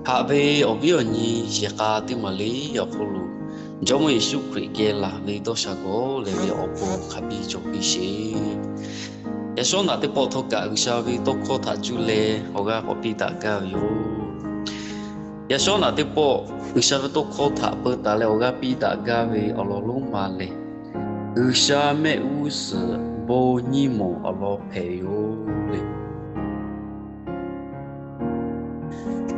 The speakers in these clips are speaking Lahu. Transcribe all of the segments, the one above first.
Haꞈ ve awˬ viˉ awˬ nyi yehˬ k'a teˇ maˬ le awˬ hk'aw lo, Jawˇmawˇ Yeˍsuˆ Hkriꞈ geh laˬ ve dawˇ sha gawˬ lehˬ ve awˬ bon hk'a biˇ cawˬ piˇ sheˍ. Yaꞈ shawˉ naꞈ teˇ pawˆ htawˇ kaꞈ G'uiˬsha ve tawˇ hkawˇ htaꞈ cuˇ leh awˬ g'aˇ k'awꞈ piˇ daꞈ gaˇ ve yoˬ. Yaꞈ shawˉ naꞈ teˇ pawˆ G'uiˬsha ve tawˇ hkawˇ htaꞈ peu taˍ leh awˬ g'aˇ piˇ daꞈ gaˇ ve awˬ lawn lonˉ ma lehˬ, G'uiˬsha mehˆ g'uˇ suhˍ bon nyiˇ moˍ awˬ lawn hpehꞈ ve yoˬ le.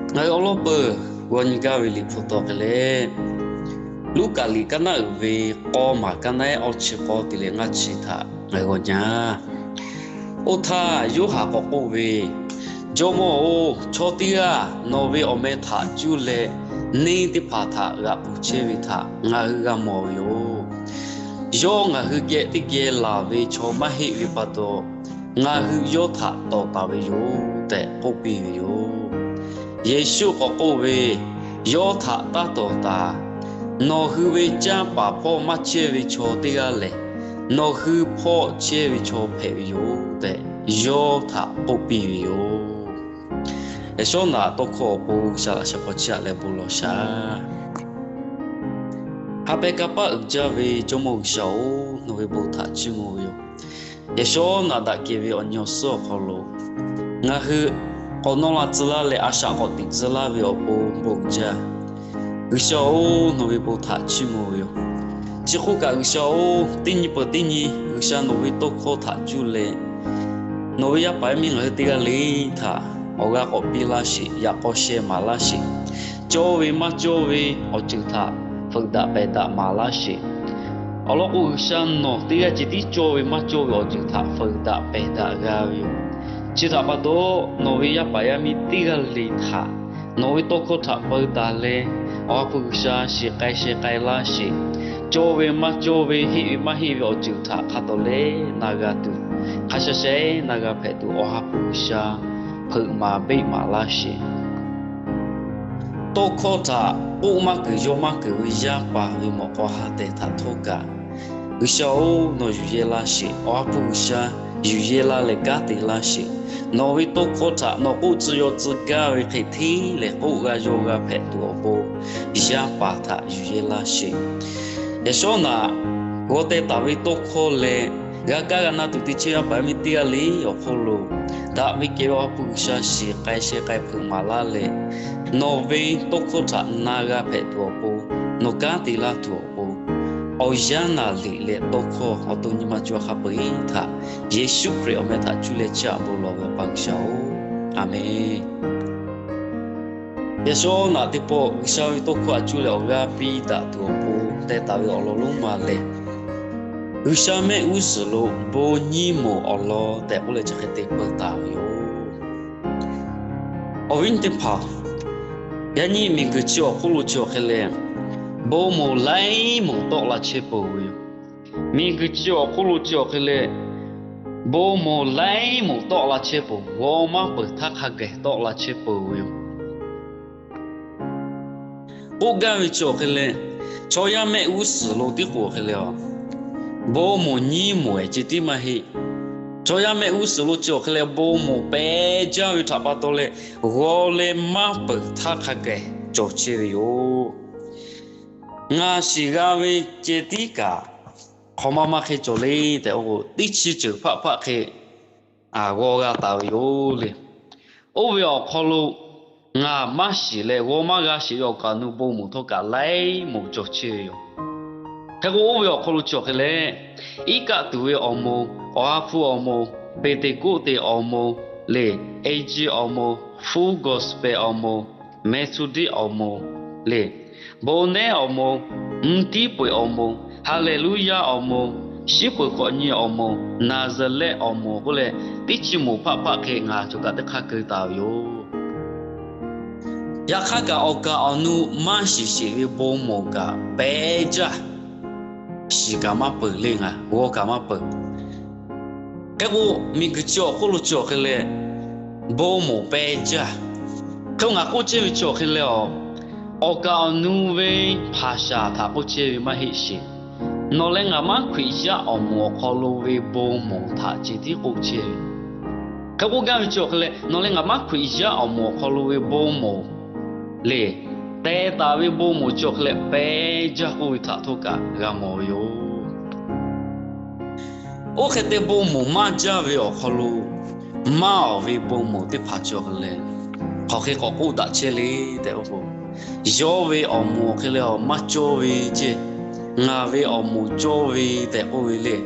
Ngaˬ hui awˬ lawn peuˬ g'aw nyi gaˇ ve liꞈ hpu taw hk'e leh, Luˉkaꞈ liꞈ kaˇ naˉ uiˍ ve k'aw maˬ kaˇ naˉ ehˉ awˇ chi k'awˇ te leh ngaˇ chi htaꞈ ngaˬ hui g'aw nyi. Oˇ htaˇ Yoˇhanˬ k'awꞈ k'oˆ ve, Jawˇmawˇ-oˬ, chaw teˇ g'aˇ nawˬ ve awˬ meh htaꞈ cuˇ leh neˇ teˇ hpaˍ htaꞈ g'aꞈ pfuhˍ chehˇ ve htaꞈ ngaˬ hui g'a mawˬ ve yoˬ. Yawˇ ngaˬ hui geh teˇ geh laˬ ve chaw maˇ heˆ ve pa taw, ngaˬ hui yawˇ htaꞈ tawˍ taˍ ve yoˬ tehꞈ k'oˆ piˇ ve yoˬ. Yeˍsuˆ k'awꞈ k'oˆ ve, Yawˇ htaꞈ taˇ tawˍ taˍ. Nawˬ hui ve canˇ paˍ hpawˇ maˇ chehˇ ve chaw teˇ g'aˇ lehˬ, nawˬ hui hpawˇ chehˇ ve chaw hpehꞈ ve yoˬ tehꞈ yawˇ htaꞈ k'oˆ piˇ ve yoˬ. Yaꞈ shawˉ naꞈ tawˇ hkawˇ awˬ pon G'uiˬsha laꞈ sha hk'aw chiˇ aꞈ leh bon lawˬ shaˍ. Ha pehˇ kanˇ paˆ uiˍ jaˇ ve Jawˇmawˇ G'uiˬsha-oˬ, nawˬ ve bon htaꞈ chiˇ mvuh ve yoˬ. Yaꞈ shawˉ naꞈ daꞈ kehˬ ve awˬ nyi awˬ suhˉ awˬ hk'aw lo, ngaˬ hui k'awꞈ nawˇ la tcuh laˇ leh a shaꞈ k'awꞈ teꞈ tcuh laˇ ve awˬ pon bon uiˍ jaˇ. G'uiˬsha-oˬ, nawˬ ve bon htaꞈ chiˇ mvuh ve yoˬ. Chi hk'oˆ kaꞈ G'uiˬsha-oˬ, teˇ nyi peuˬ teˇ nyi G'uiˬsha nawˬ ve tawˇ hkawˇ htaꞈ cuˇ leh nawˬ ve yaˇ paˍ yaˇ miˇ ngaˬ hui teˇ g'aˇ le htaꞈ awˬ g'aˇ k'awꞈ piˇ laˇ sheˍ. Yaꞈ k'aw sheh maˍ laˇ sheˍ. Cawˇ ve maˇ cawˇ ve awˬ ceuˬ htaꞈ feuꞈ daꞈ pehˬ daꞈ maˍ laˇ sheˍ. Awˬ lawn k'o, G'uiˬsha nawˬ teˇ g'aˇ ceh tiˉ cawˇ ve maˇ cawˇ ve awˬ ceuˬ htaꞈ feuꞈ daꞈ pehˬ daꞈ g'a ve yoˬ. Chi htaꞈ pa taw, nawˬ ve yaˇ paˍ yaˇ miˇ teˇ g'aˇ le htaꞈ nawˬ ve tawˇ hkawˇ htaꞈ peu taˍ leh, Awˬ ha hpu G'uiˬsha shiˍ k'ai sheh k'ai laˇ sheˍ. Cawˇ ve maˇ cawˇ ve, heˆ ve maˇ heˆ ve awˬ ceuˬ htaꞈ hk'a tawˍ leh na g'a tuˬ, hk'a sha sheh na g'a hpehꞈ tuˬ Awˬ ha hpu G'uiˬsha hpeuꞈ maˍ beˆ maˍ laˇ sheˍ. Tawˇ hkawˇ htaꞈ k'oˆ maˇ keunˍ yaw maˇ keunˍ ve yaˇ paˍ ve mawꞈ k'aw ha tehˬ htaꞈ htawˇ kaꞈ, G'uiˬsha-oˬ, nawˬ yuˬ yehˇ laˇ sheˍ. Awˬ ha hpu G'uiˬsha yuˬ yehˇ laˇ leh kanˉ te laˇ sheˍ. Nawˬ ve tawˇ hkawˇ htaꞈ nawˬ k'oˆ tcuh yaw tcuh gaˇ ve hk'e hteˇ lehˬ k'oˆ g'a yaw g'a hpehꞈ tuˬ awˬ pon, yaˇ paˍ htaꞈ yuˬ yehˇ laˇ sheˍ. Yaꞈ shawˉ naꞈ g'aw teh taˍ ve tawˇ hkawˇ leh, g'a kaˇ g'a na tuˬ te chehˇ yaˇ paˍ yaˇ miˇ teˇ g'aˇ le awˬ hk'aw lo, daꞈ ve kehˬ ve Awˬ ha hpu G'uiˬsha shiˍ k'ai sheh k'ai hpeuꞈ maˍ laˇ leh, nawˬ ve tawˇ hkawˇ htaꞈ na g'a hpehꞈ tuˬ awˬ pon, nawˬ kanˉ te laˇ tuˬ awˬ pon, awˬ yanˇ naˍ liꞈ leh tawˇ hkawˇ awˬ to nyi ma co hk'a peu-eˬ htaꞈ Yeˍsuˆ Hkriꞈ awˬ meh htaꞈ cuˇ leh chiˇ aꞈ bon lawˬ ve Awˬ pa G'uiˬsha-oˬ, Aˍmenˍ. Yaꞈ shawˉ naꞈ teˇ pawˆ G'uiˬsha ve tawˇ hkawˇ htaꞈ cuˇ leh awˬ g'aˇ piˇ daꞈ tuˬ awˬ pon teh taˍ ve awˬ lawn lonˉ ma lehˬ, G'uiˬsha mehˆ g'uˇ suhˍ lo bon nyiˇ moˍ awˬ lawn tehꞈ k'oˆ leh chi hk'e te peu taˍ ve yoˬ. Awˬ viˉ teˇ hpaˍ, yaꞈ nyi miˬguiˬ chi awˬ hk'oˆ lo chi awˬ hk'e leh, bon moˍ laiˉ moˍ tawˆ la chehˇ peuˬ ve yoˬ. Miˬguiˬ chi awˬ hk'oˆ lo chi awˬ hk'e leh, bon moˍ laiˉ moˍ tawˆ la chehˇ peuˬ, g'aw maˇ peuˬ htaˇ hk'a gaˬ tawˆ la chehˇ peuˬ ve yoˬ. K'oˆ gaˇ ve chi awˬ hk'e leh, chaw yaˇ mehˆ g'uˇ suhˍ lo tiˉ k'o awˬ hk'e leh, bon moˍ nyiˇ moˍ ehˍ ceh tiˉ maˇ heˆ. Chaw yaˇ mehˆ g'uˇ suhˍ lo chi awˬ hk'e leh bon moˍ pehˬ jaˇ ve htaꞈ pa taw leh, g'aw leh maˇ peuˬ htaˇ hk'a gaˬ cawˬ chehˇ ve yoˬ. Ngaˬ shiˍ g'a ve ceh tiˉ kaꞈ hk'awꞈ ma ma hk'e cawˬ le tehꞈ k'o, teˇ chi ceuˬ hpaˆ hpaˆ hk'e g'aw g'a taˍ ve yoˬ le. Oˇ ve awˬ hk'aw lo ngaˬ maˇ shiˍ leh g'aw maˇ g'a shiˍ ve awˬ kaˍ awˬ nu bon moˍ htawˇ kaꞈ laiˉ moˍ cawˬ chehˇ ve yoˬ. Hk'e k'o, oˇ ve awˬ hk'aw lo chi awˬ hk'e leh, iˉ kaˆ tuˬ ve awˬ moˍ, Awˬ ha hpu awˬ moˍ, Peˍteˍkoˆteˍ awˬ moˍ le, A G awˬ moˍ, Full Gospel awˬ moˍ, Methodist awˬ moˍ le, Bon nehˉ awˬ moˍ, mvuhˇ tiˉ peu-eˬ awˬ moˍ, Haˍleˍluˇyaˇ awˬ moˍ, shiˉ peuˬ hk'awꞈ nyi awˬ moˍ, Naˍzaˍrehˆ awˬ moˍ k'oˆ leh, teˇ chi moˍ hpaˆ hpaˆ hk'e ngaˬ cawˬ kaꞈ teˇ hk'aˇ keu taˍ ve yoˬ. Yaꞈ hk'aˇ kaꞈ awˬ kaˍ awˬ nu maˇ shiˍ sheˍ ve bon moˍ kaꞈ pehˬ jaˇ. Shiˍ kaꞈ maˇ peuˬ le, ngaˬ g'aw kaꞈ maˇ peuˬ. Hk'e k'o, miˬguiˬ chi awˬ hk'oˆ lo chi awˬ hk'e leh, bon moˍ pehˬ jaˇ. Hk'e k'o, ngaˬ k'oˆ chehˇ ve chi awˬ hk'e leh, awˬ kaˍ awˬ nu ve hpaˍ shaˍ htaꞈ k'oˆ chehˇ ve maˇ heˆ sheˍ. Nawˬ leh ngaˬ maˉ Hkriꞈ yaˇ awˬ moˍ awˬ hk'aw lo ve bon moˍ htaꞈ ceh tiˉ k'oˆ chehˇ ve. Hk'e k'oˆ gaˇ ve chi awˬ hk'e leh, nawˬ leh ngaˬ maˉ Hkriꞈ yaˇ awˬ moˍ awˬ hk'aw lo ve bon moˍ le, teh taˍ ve bon moˍ chi awˬ hk'e leh pehˇ jaˇ k'oˆ ve htaꞈ htawˇ kaꞈ g'a mawˬ ve yoˬ. Oˇ hk'e te bon moˍ maˇ jaˇ ve awˬ hk'aw lo maˇ awˍ ve bon moˍ teˇ hpaˍ chi awˬ hk'e leh hk'aˬ hk'e k'awꞈ k'oˆ daꞈ chehˇ le tehꞈ k'oˆ k'o, yawˇ ve awˬ moˍ awˬ hk'e leh awˬ maˇ cawˇ ve ceˇ, ngaˬ ve awˬ moˍ cawˇ ve tehꞈ k'oˆ ve le.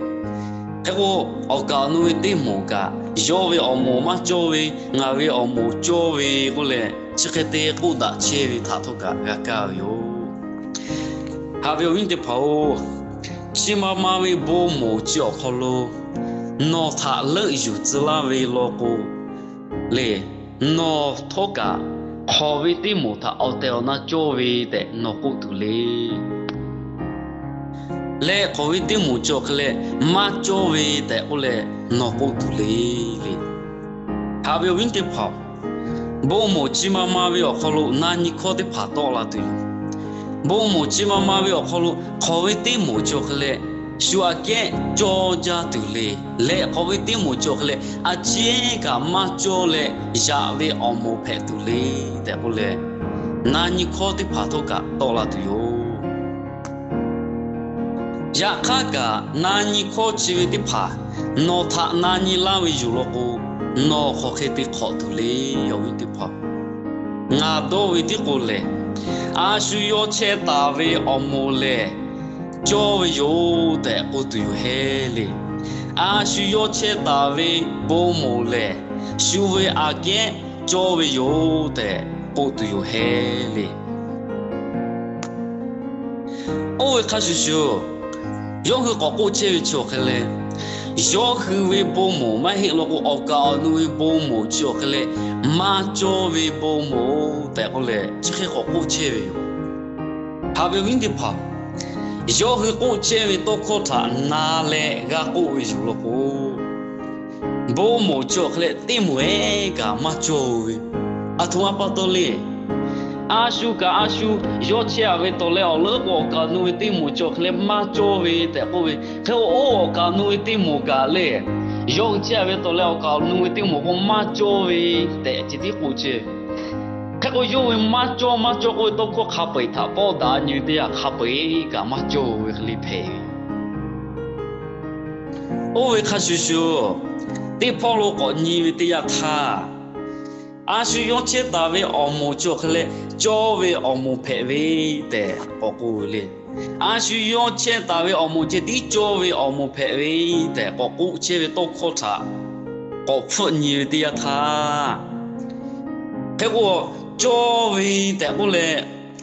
Hk'e k'o, awˬ kaˍ awˬ nu ve teˇ moˍ kaꞈ yawˇ ve awˬ moˍ maˇ cawˇ ve, ngaˬ ve awˬ moˍ cawˇ ve k'oˆ leh chi hk'e te k'oˆ daꞈ chehˇ ve htaꞈ htawˇ kaꞈ g'a kaˇ ve yoˬ. Haꞈ ve awˬ viˉ teˇ hpaˍ-oˬ, chi ma ma ve bon moˍ chi awˬ hk'aw lo nawˬ htaꞈ leuˆ yuˬ tcuh laˇ ve law k'o le, nawˬ htawˇ kaꞈ hk'awꞈ ve teˇ moˍ htaꞈ awˬ tehˬ awˬ na cawˇ ve tehꞈ nawˬ k'oˆ tuˬ le. Leh hk'awꞈ ve teˇ moˍ chi awˬ hk'e leh maˇ cawˇ ve tehꞈ k'oˆ leh nawˬ k'oˆ tuˬ le le. Haꞈ ve awˬ viˉ teˇ hpaˍ, bon moˍ chi ma ma ve awˬ hk'aw lo na nyi hkawˇ teˇ hpaˍ tawˆ la tuˬ yoˬ. Bon moˍ chi ma ma ve awˬ hk'aw lo hk'awꞈ ve teˇ moˍ chi awˬ hk'e leh shu aꞈ kehˉ cawˇ jaˇ tuˬ le. Leh hk'awꞈ ve teˇ moˍ chi awˬ hk'e leh a ciˉ kaꞈ maˇ cawˇ leh yaꞈ ve awˬ moˍ hpehꞈ tuˬ le tehꞈ k'oˆ leh, na nyi hkawˇ teˇ hpaˍ htawˇ kaꞈ tawˆ la tuˬ yoˬ. Yaꞈ hk'aˇ kaꞈ na nyi hkawˇ chi ve teˇ hpaˍ nawˬ htaꞈ na nyi laˇ ve yoˬ law k'o, nawˬ hk'aˬ hk'e te hk'awꞈ tuˬ le, awˬ viˉ teˇ hpaˍ. Ngaˬ dawˇ ve tiˉ k'o lehˬ, a shu yawˇ chehˇ taˍ ve awˬ moˍ lehˬ cawˇ ve yoˬ tehꞈ k'oˆ tuˬ yoˬ hehˉ le. A shu yawˇ chehˇ taˍ ve bon moˍ lehˬ, shu ve aꞈ kehˉ cawˇ ve yoˬ tehꞈ k'oˆ tuˬ yoˬ hehˉ le. Oˇ ve hk'a shuˍ shuˍ, yawˇ hui k'awꞈ k'oˆ chehˇ ve chi awˬ hk'e leh, yawˇ hui ve bon moˍ maˇ heˆ law k'o, awˬ kaˍ awˬ nu ve bon moˍ chi awˬ hk'e leh maˇ cawˇ ve bon moˍ tehꞈ k'oˆ leh chi hk'e k'awꞈ k'oˆ chehˇ ve yoˬ. Haꞈ ve awˬ viˉ teˇ hpaˍ, yawˇ hui k'oˆ chehˇ ve tawˇ hkawˇ htaꞈ na leh g'a k'oˆ ve yoˬ law k'o, bon moˍ chi awˬ hk'e leh teˇ moˍ ehˉ kaꞈ maˇ cawˇ ve, aˬ htoꞈ ma pa taw le. A shu kaꞈ a shu yawˇ chehˇ a ve tawˍ leh awˬ leuˉ k'o, awˬ kaˍ awˬ nu ve teˇ moˍ chi awˬ hk'e leh maˇ cawˇ ve tehꞈ k'oˆ ve hk'e k'o, oˇ awˬ kaˍ awˬ nu ve teˇ moˍ kaꞈ le, yawˇ hui chehˇ a ve tawˍ leh awˬ kaˍ awˬ nu ve teˇ moˍ k'o maˇ cawˇ ve tehꞈ chi tiˉ k'oˆ chehˇ ve. Hk'e k'o, yawˇ ve maˇ cawˇ maˇ cawˇ k'oˆ ve tawˇ hkawˇ hk'a peu-eˬ htaꞈ pawˆ daꞈ nyi ve teˇ yanˇ, hk'a peu-eˬ kaꞈ maˇ cawˇ ve hk'e le hpehꞈ ve. Oˇ ve hk'a shuˍ shuˍ, teˇ hpawˇ lo k'awꞈ nyi ve teˇ yanˇ htaˇ, a shu yawˇ chehˇ taˍ ve awˬ moˍ chi awˬ hk'e leh cawˇ ve awˬ moˍ hpehꞈ ve tehꞈ k'awꞈ k'oˆ ve le. A shu yawˇ chehˇ taˍ ve awˬ moˍ ceh tiˉ cawˇ ve awˬ moˍ hpehꞈ ve tehꞈ k'awꞈ k'oˆ chehˇ ve tawˇ hkawˇ htaꞈ k'awꞈ hpfuhˆ nyi ve teˇ yanˇ htaˇ, hk'e k'o, cawˇ ve tehꞈ k'oˆ leh,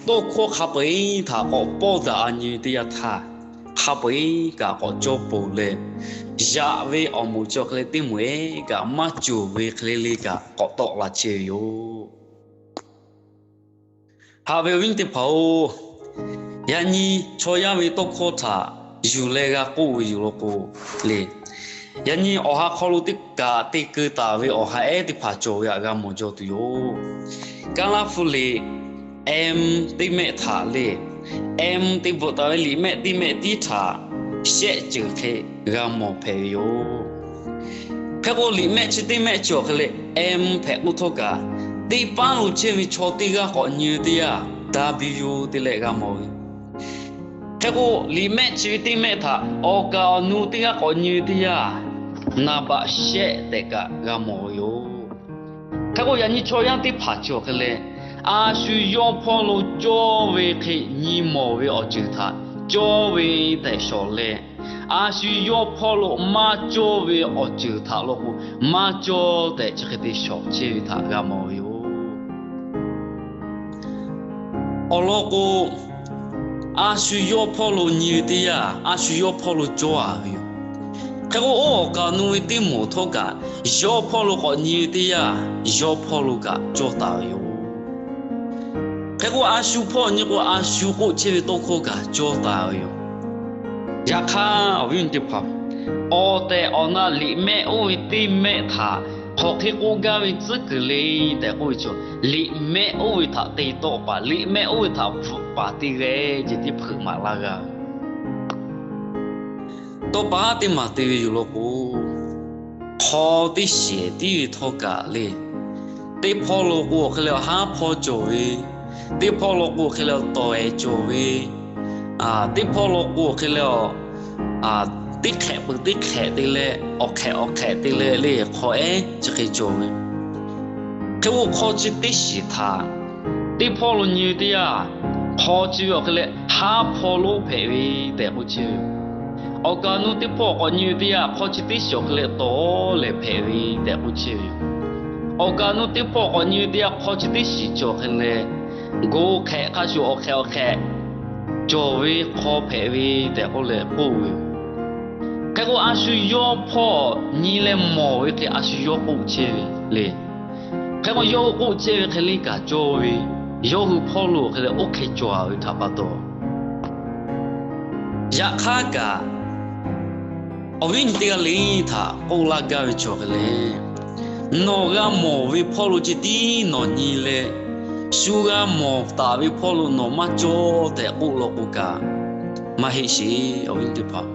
tawˇ hkawˇ hk'a peu-eˬ htaꞈ k'awꞈ pawˆ daꞈ a nyi ve teˇ yanˇ htaˇ, hk'a peu-eˬ kaꞈ k'awꞈ cawˇ peuˬ leh, yaꞈ ve awˬ moˍ chi awˬ hk'e leh teˇ moˍ ehˉ kaꞈ maˇ cawˬ ve hk'e le le kaꞈ k'awꞈ tawˆ la chehˇ ve yoˬ. Haꞈ ve awˬ viˉ teˇ hpaˍ-oˬ, yaꞈ nyi chaw yaˇ ve tawˇ hkawˇ htaꞈ yuˬ leh g'a k'oˆ ve yoˬ law k'o le, yaꞈ nyi awˬ ha hk'aw lo teˇ kaꞈ te keu taˍ ve awˬ ha ehˉ teˇ hpaˍ cawˬ ve htaꞈ g'a mawˬ jaw tuˬ yoˬ. Kaˇ laˇ hpu liꞈ, M teˇ mehˆ htaꞈ le, M te bvuhꞈ taˍ ve liꞈ mehˆ teˇ mehˆ tiˉ htaꞈ shehˆ ceuˬ hk'e g'a mawˬ hpehꞈ ve yoˬ. Hk'e k'o, liꞈ mehˆ chi teˇ mehˆ chi awˬ hk'e leh M hpehꞈ k'oˆ htawˇ kaꞈ, teˇ paˉ lo chehˇ ve chaw teˇ g'aˇ k'awꞈ nyi ve teˇ yanˇ, W te leh g'a mawˬ ve. Hk'e k'o, liꞈ mehˆ chi ve teˇ mehˆ htaꞈ awˬ kaˍ awˬ nu teˇ g'aˇ k'awꞈ nyi ve teˇ yanˇ, naˍ baꞈ shehˆ tehꞈ kaꞈ g'a mawˬ ve yoˬ. Hk'e k'o, yaꞈ nyi chaw yaˇ teˇ hpaˍ chi awˬ hk'e leh, a shu yawˇ hpawˇ lo cawˇ ve hk'e nyi mawˬ ve awˬ ceuˬ htaꞈ cawˇ ve tehꞈ shawˍ leh, a shu yawˇ hpawˇ lo maˇ cawˇ ve awˬ ceuˬ htaꞈ law k'o, maˇ cawˇ tehꞈ chi hk'e te shawˍ chehˇ ve htaꞈ g'a mawˬ ve yoˬ. Awˬ lawn k'o, a shu yawˇ hpawˇ lo nyi ve teˇ yanˇ, a shu yawˇ hpawˇ lo cawˇ a ve yoˬ. Hk'e k'o, oˇ awˬ kaˍ awˬ nu ve teˇ moˍ htawˇ kaꞈ, yawˇ hpawˇ lo k'awꞈ nyi ve teˇ yanˇ, yawˇ hpawˇ lo kaꞈ cawˇ taˍ ve yoˬ. Hk'e k'o, a shu hpawˇ nyi k'o, a shu k'oˆ chehˇ ve tawˇ hkawˇ kaꞈ cawˇ taˍ ve yoˬ. Yaꞈ hk'aˇ, awˬ viˉ teˇ hpaˍ, awˬ tehˬ awˬ na liꞈ mehˆ oˇ ve teˇ mehˆ htaꞈ hk'aˬ hk'e k'oˆ gaˇ ve tcuhˉ kuiˬ le tehꞈ k'oˆ ve chaw, liꞈ mehˆ oˇ ve htaꞈ te tawˆ paˍ, liꞈ mehˆ oˇ ve htaꞈ bvuhꞈ paˍ teˇ g'aˇ ceh tiˉ hpeuꞈ maˍ laˇ g'a ve. Tawˇ pa haˉ teˇ maˬ te ve yoˬ law k'o, hk'aw teˇ shehˍ tiˉ ve htawˇ kaꞈ le, teˇ hpawˇ lo k'o awˬ hk'e leh awˬ haˉ hpawˇ cawˬ ve, Teˇ hpawˇ law k'o hk'e leh tawˍ ehˍ cawˬ ve, teˇ hpawˇ law k'o hk'e leh teˇ hk'ehꞈ peuˬ teˇ hk'ehꞈ te leh awˬ hk'ehꞈ awˬ hk'ehꞈ te leh le hk'awꞈ ehˉ chi hk'e cawˬ ve. Hk'e k'o hk'aw chi teˇ shiˍ htaꞈ teˇ hpawˇ lo nyi ve teˇ yanˇ, hk'aw chi ve awˬ hk'e leh haˉ hpawˇ lonˉ hpehꞈ ve tehꞈ k'oˆ chehˇ ve yoˬ. Awˬ kaˍ awˬ nu teˇ hpawˇ k'awꞈ nyi ve teˇ yanˇ, hk'aw chi teˇ shiˍ awˬ hk'e leh tawˍ lehˬ hpehꞈ ve tehꞈ k'oˆ chehˇ ve yoˬ. Awˬ kaˍ awˬ nu teˇ hpawˇ k'awꞈ nyi ve teˇ yanˇ, hk'aw chi teˇ shiˍ cawˬ hk'e leh, go hk'ehꞈ hk'a shuˍ awˬ hk'ehꞈ awˬ hk'ehꞈ cawˬ ve hk'aw hpehꞈ ve tehꞈ k'oˆ leh k'oˆ ve yoˬ. Hk'e k'o a shu yawˇ hpawˇ nyi leh mawˬ ve hk'e a shu yawˇ k'oˆ chehˇ ve le. Hk'e k'o yawˇ hui k'oˆ chehˇ ve hk'e le kaꞈ cawˇ ve, yawˇ hui hpawˇ lo hk'e leh oˇ hk'e cawˬ ve htaꞈ pa taw, yaꞈ hk'aˇ kaꞈ awˬ viˉ nyi teˇ g'aˇ le htaꞈ k'oˆ laˇ gaˇ ve cawˬ hk'e leh, nawˬ g'a mawˬ ve hpawˇ lo ceh tiˉ nawˬ nyi leh, shu g'a mawˬ taˍ ve hpawˇ lo nawˬ maˇ cawˇ tehꞈ k'oˆ law k'o kaꞈ, maˇ heˆ sheˍ. Awˬ viˉ teˇ hpaˍ,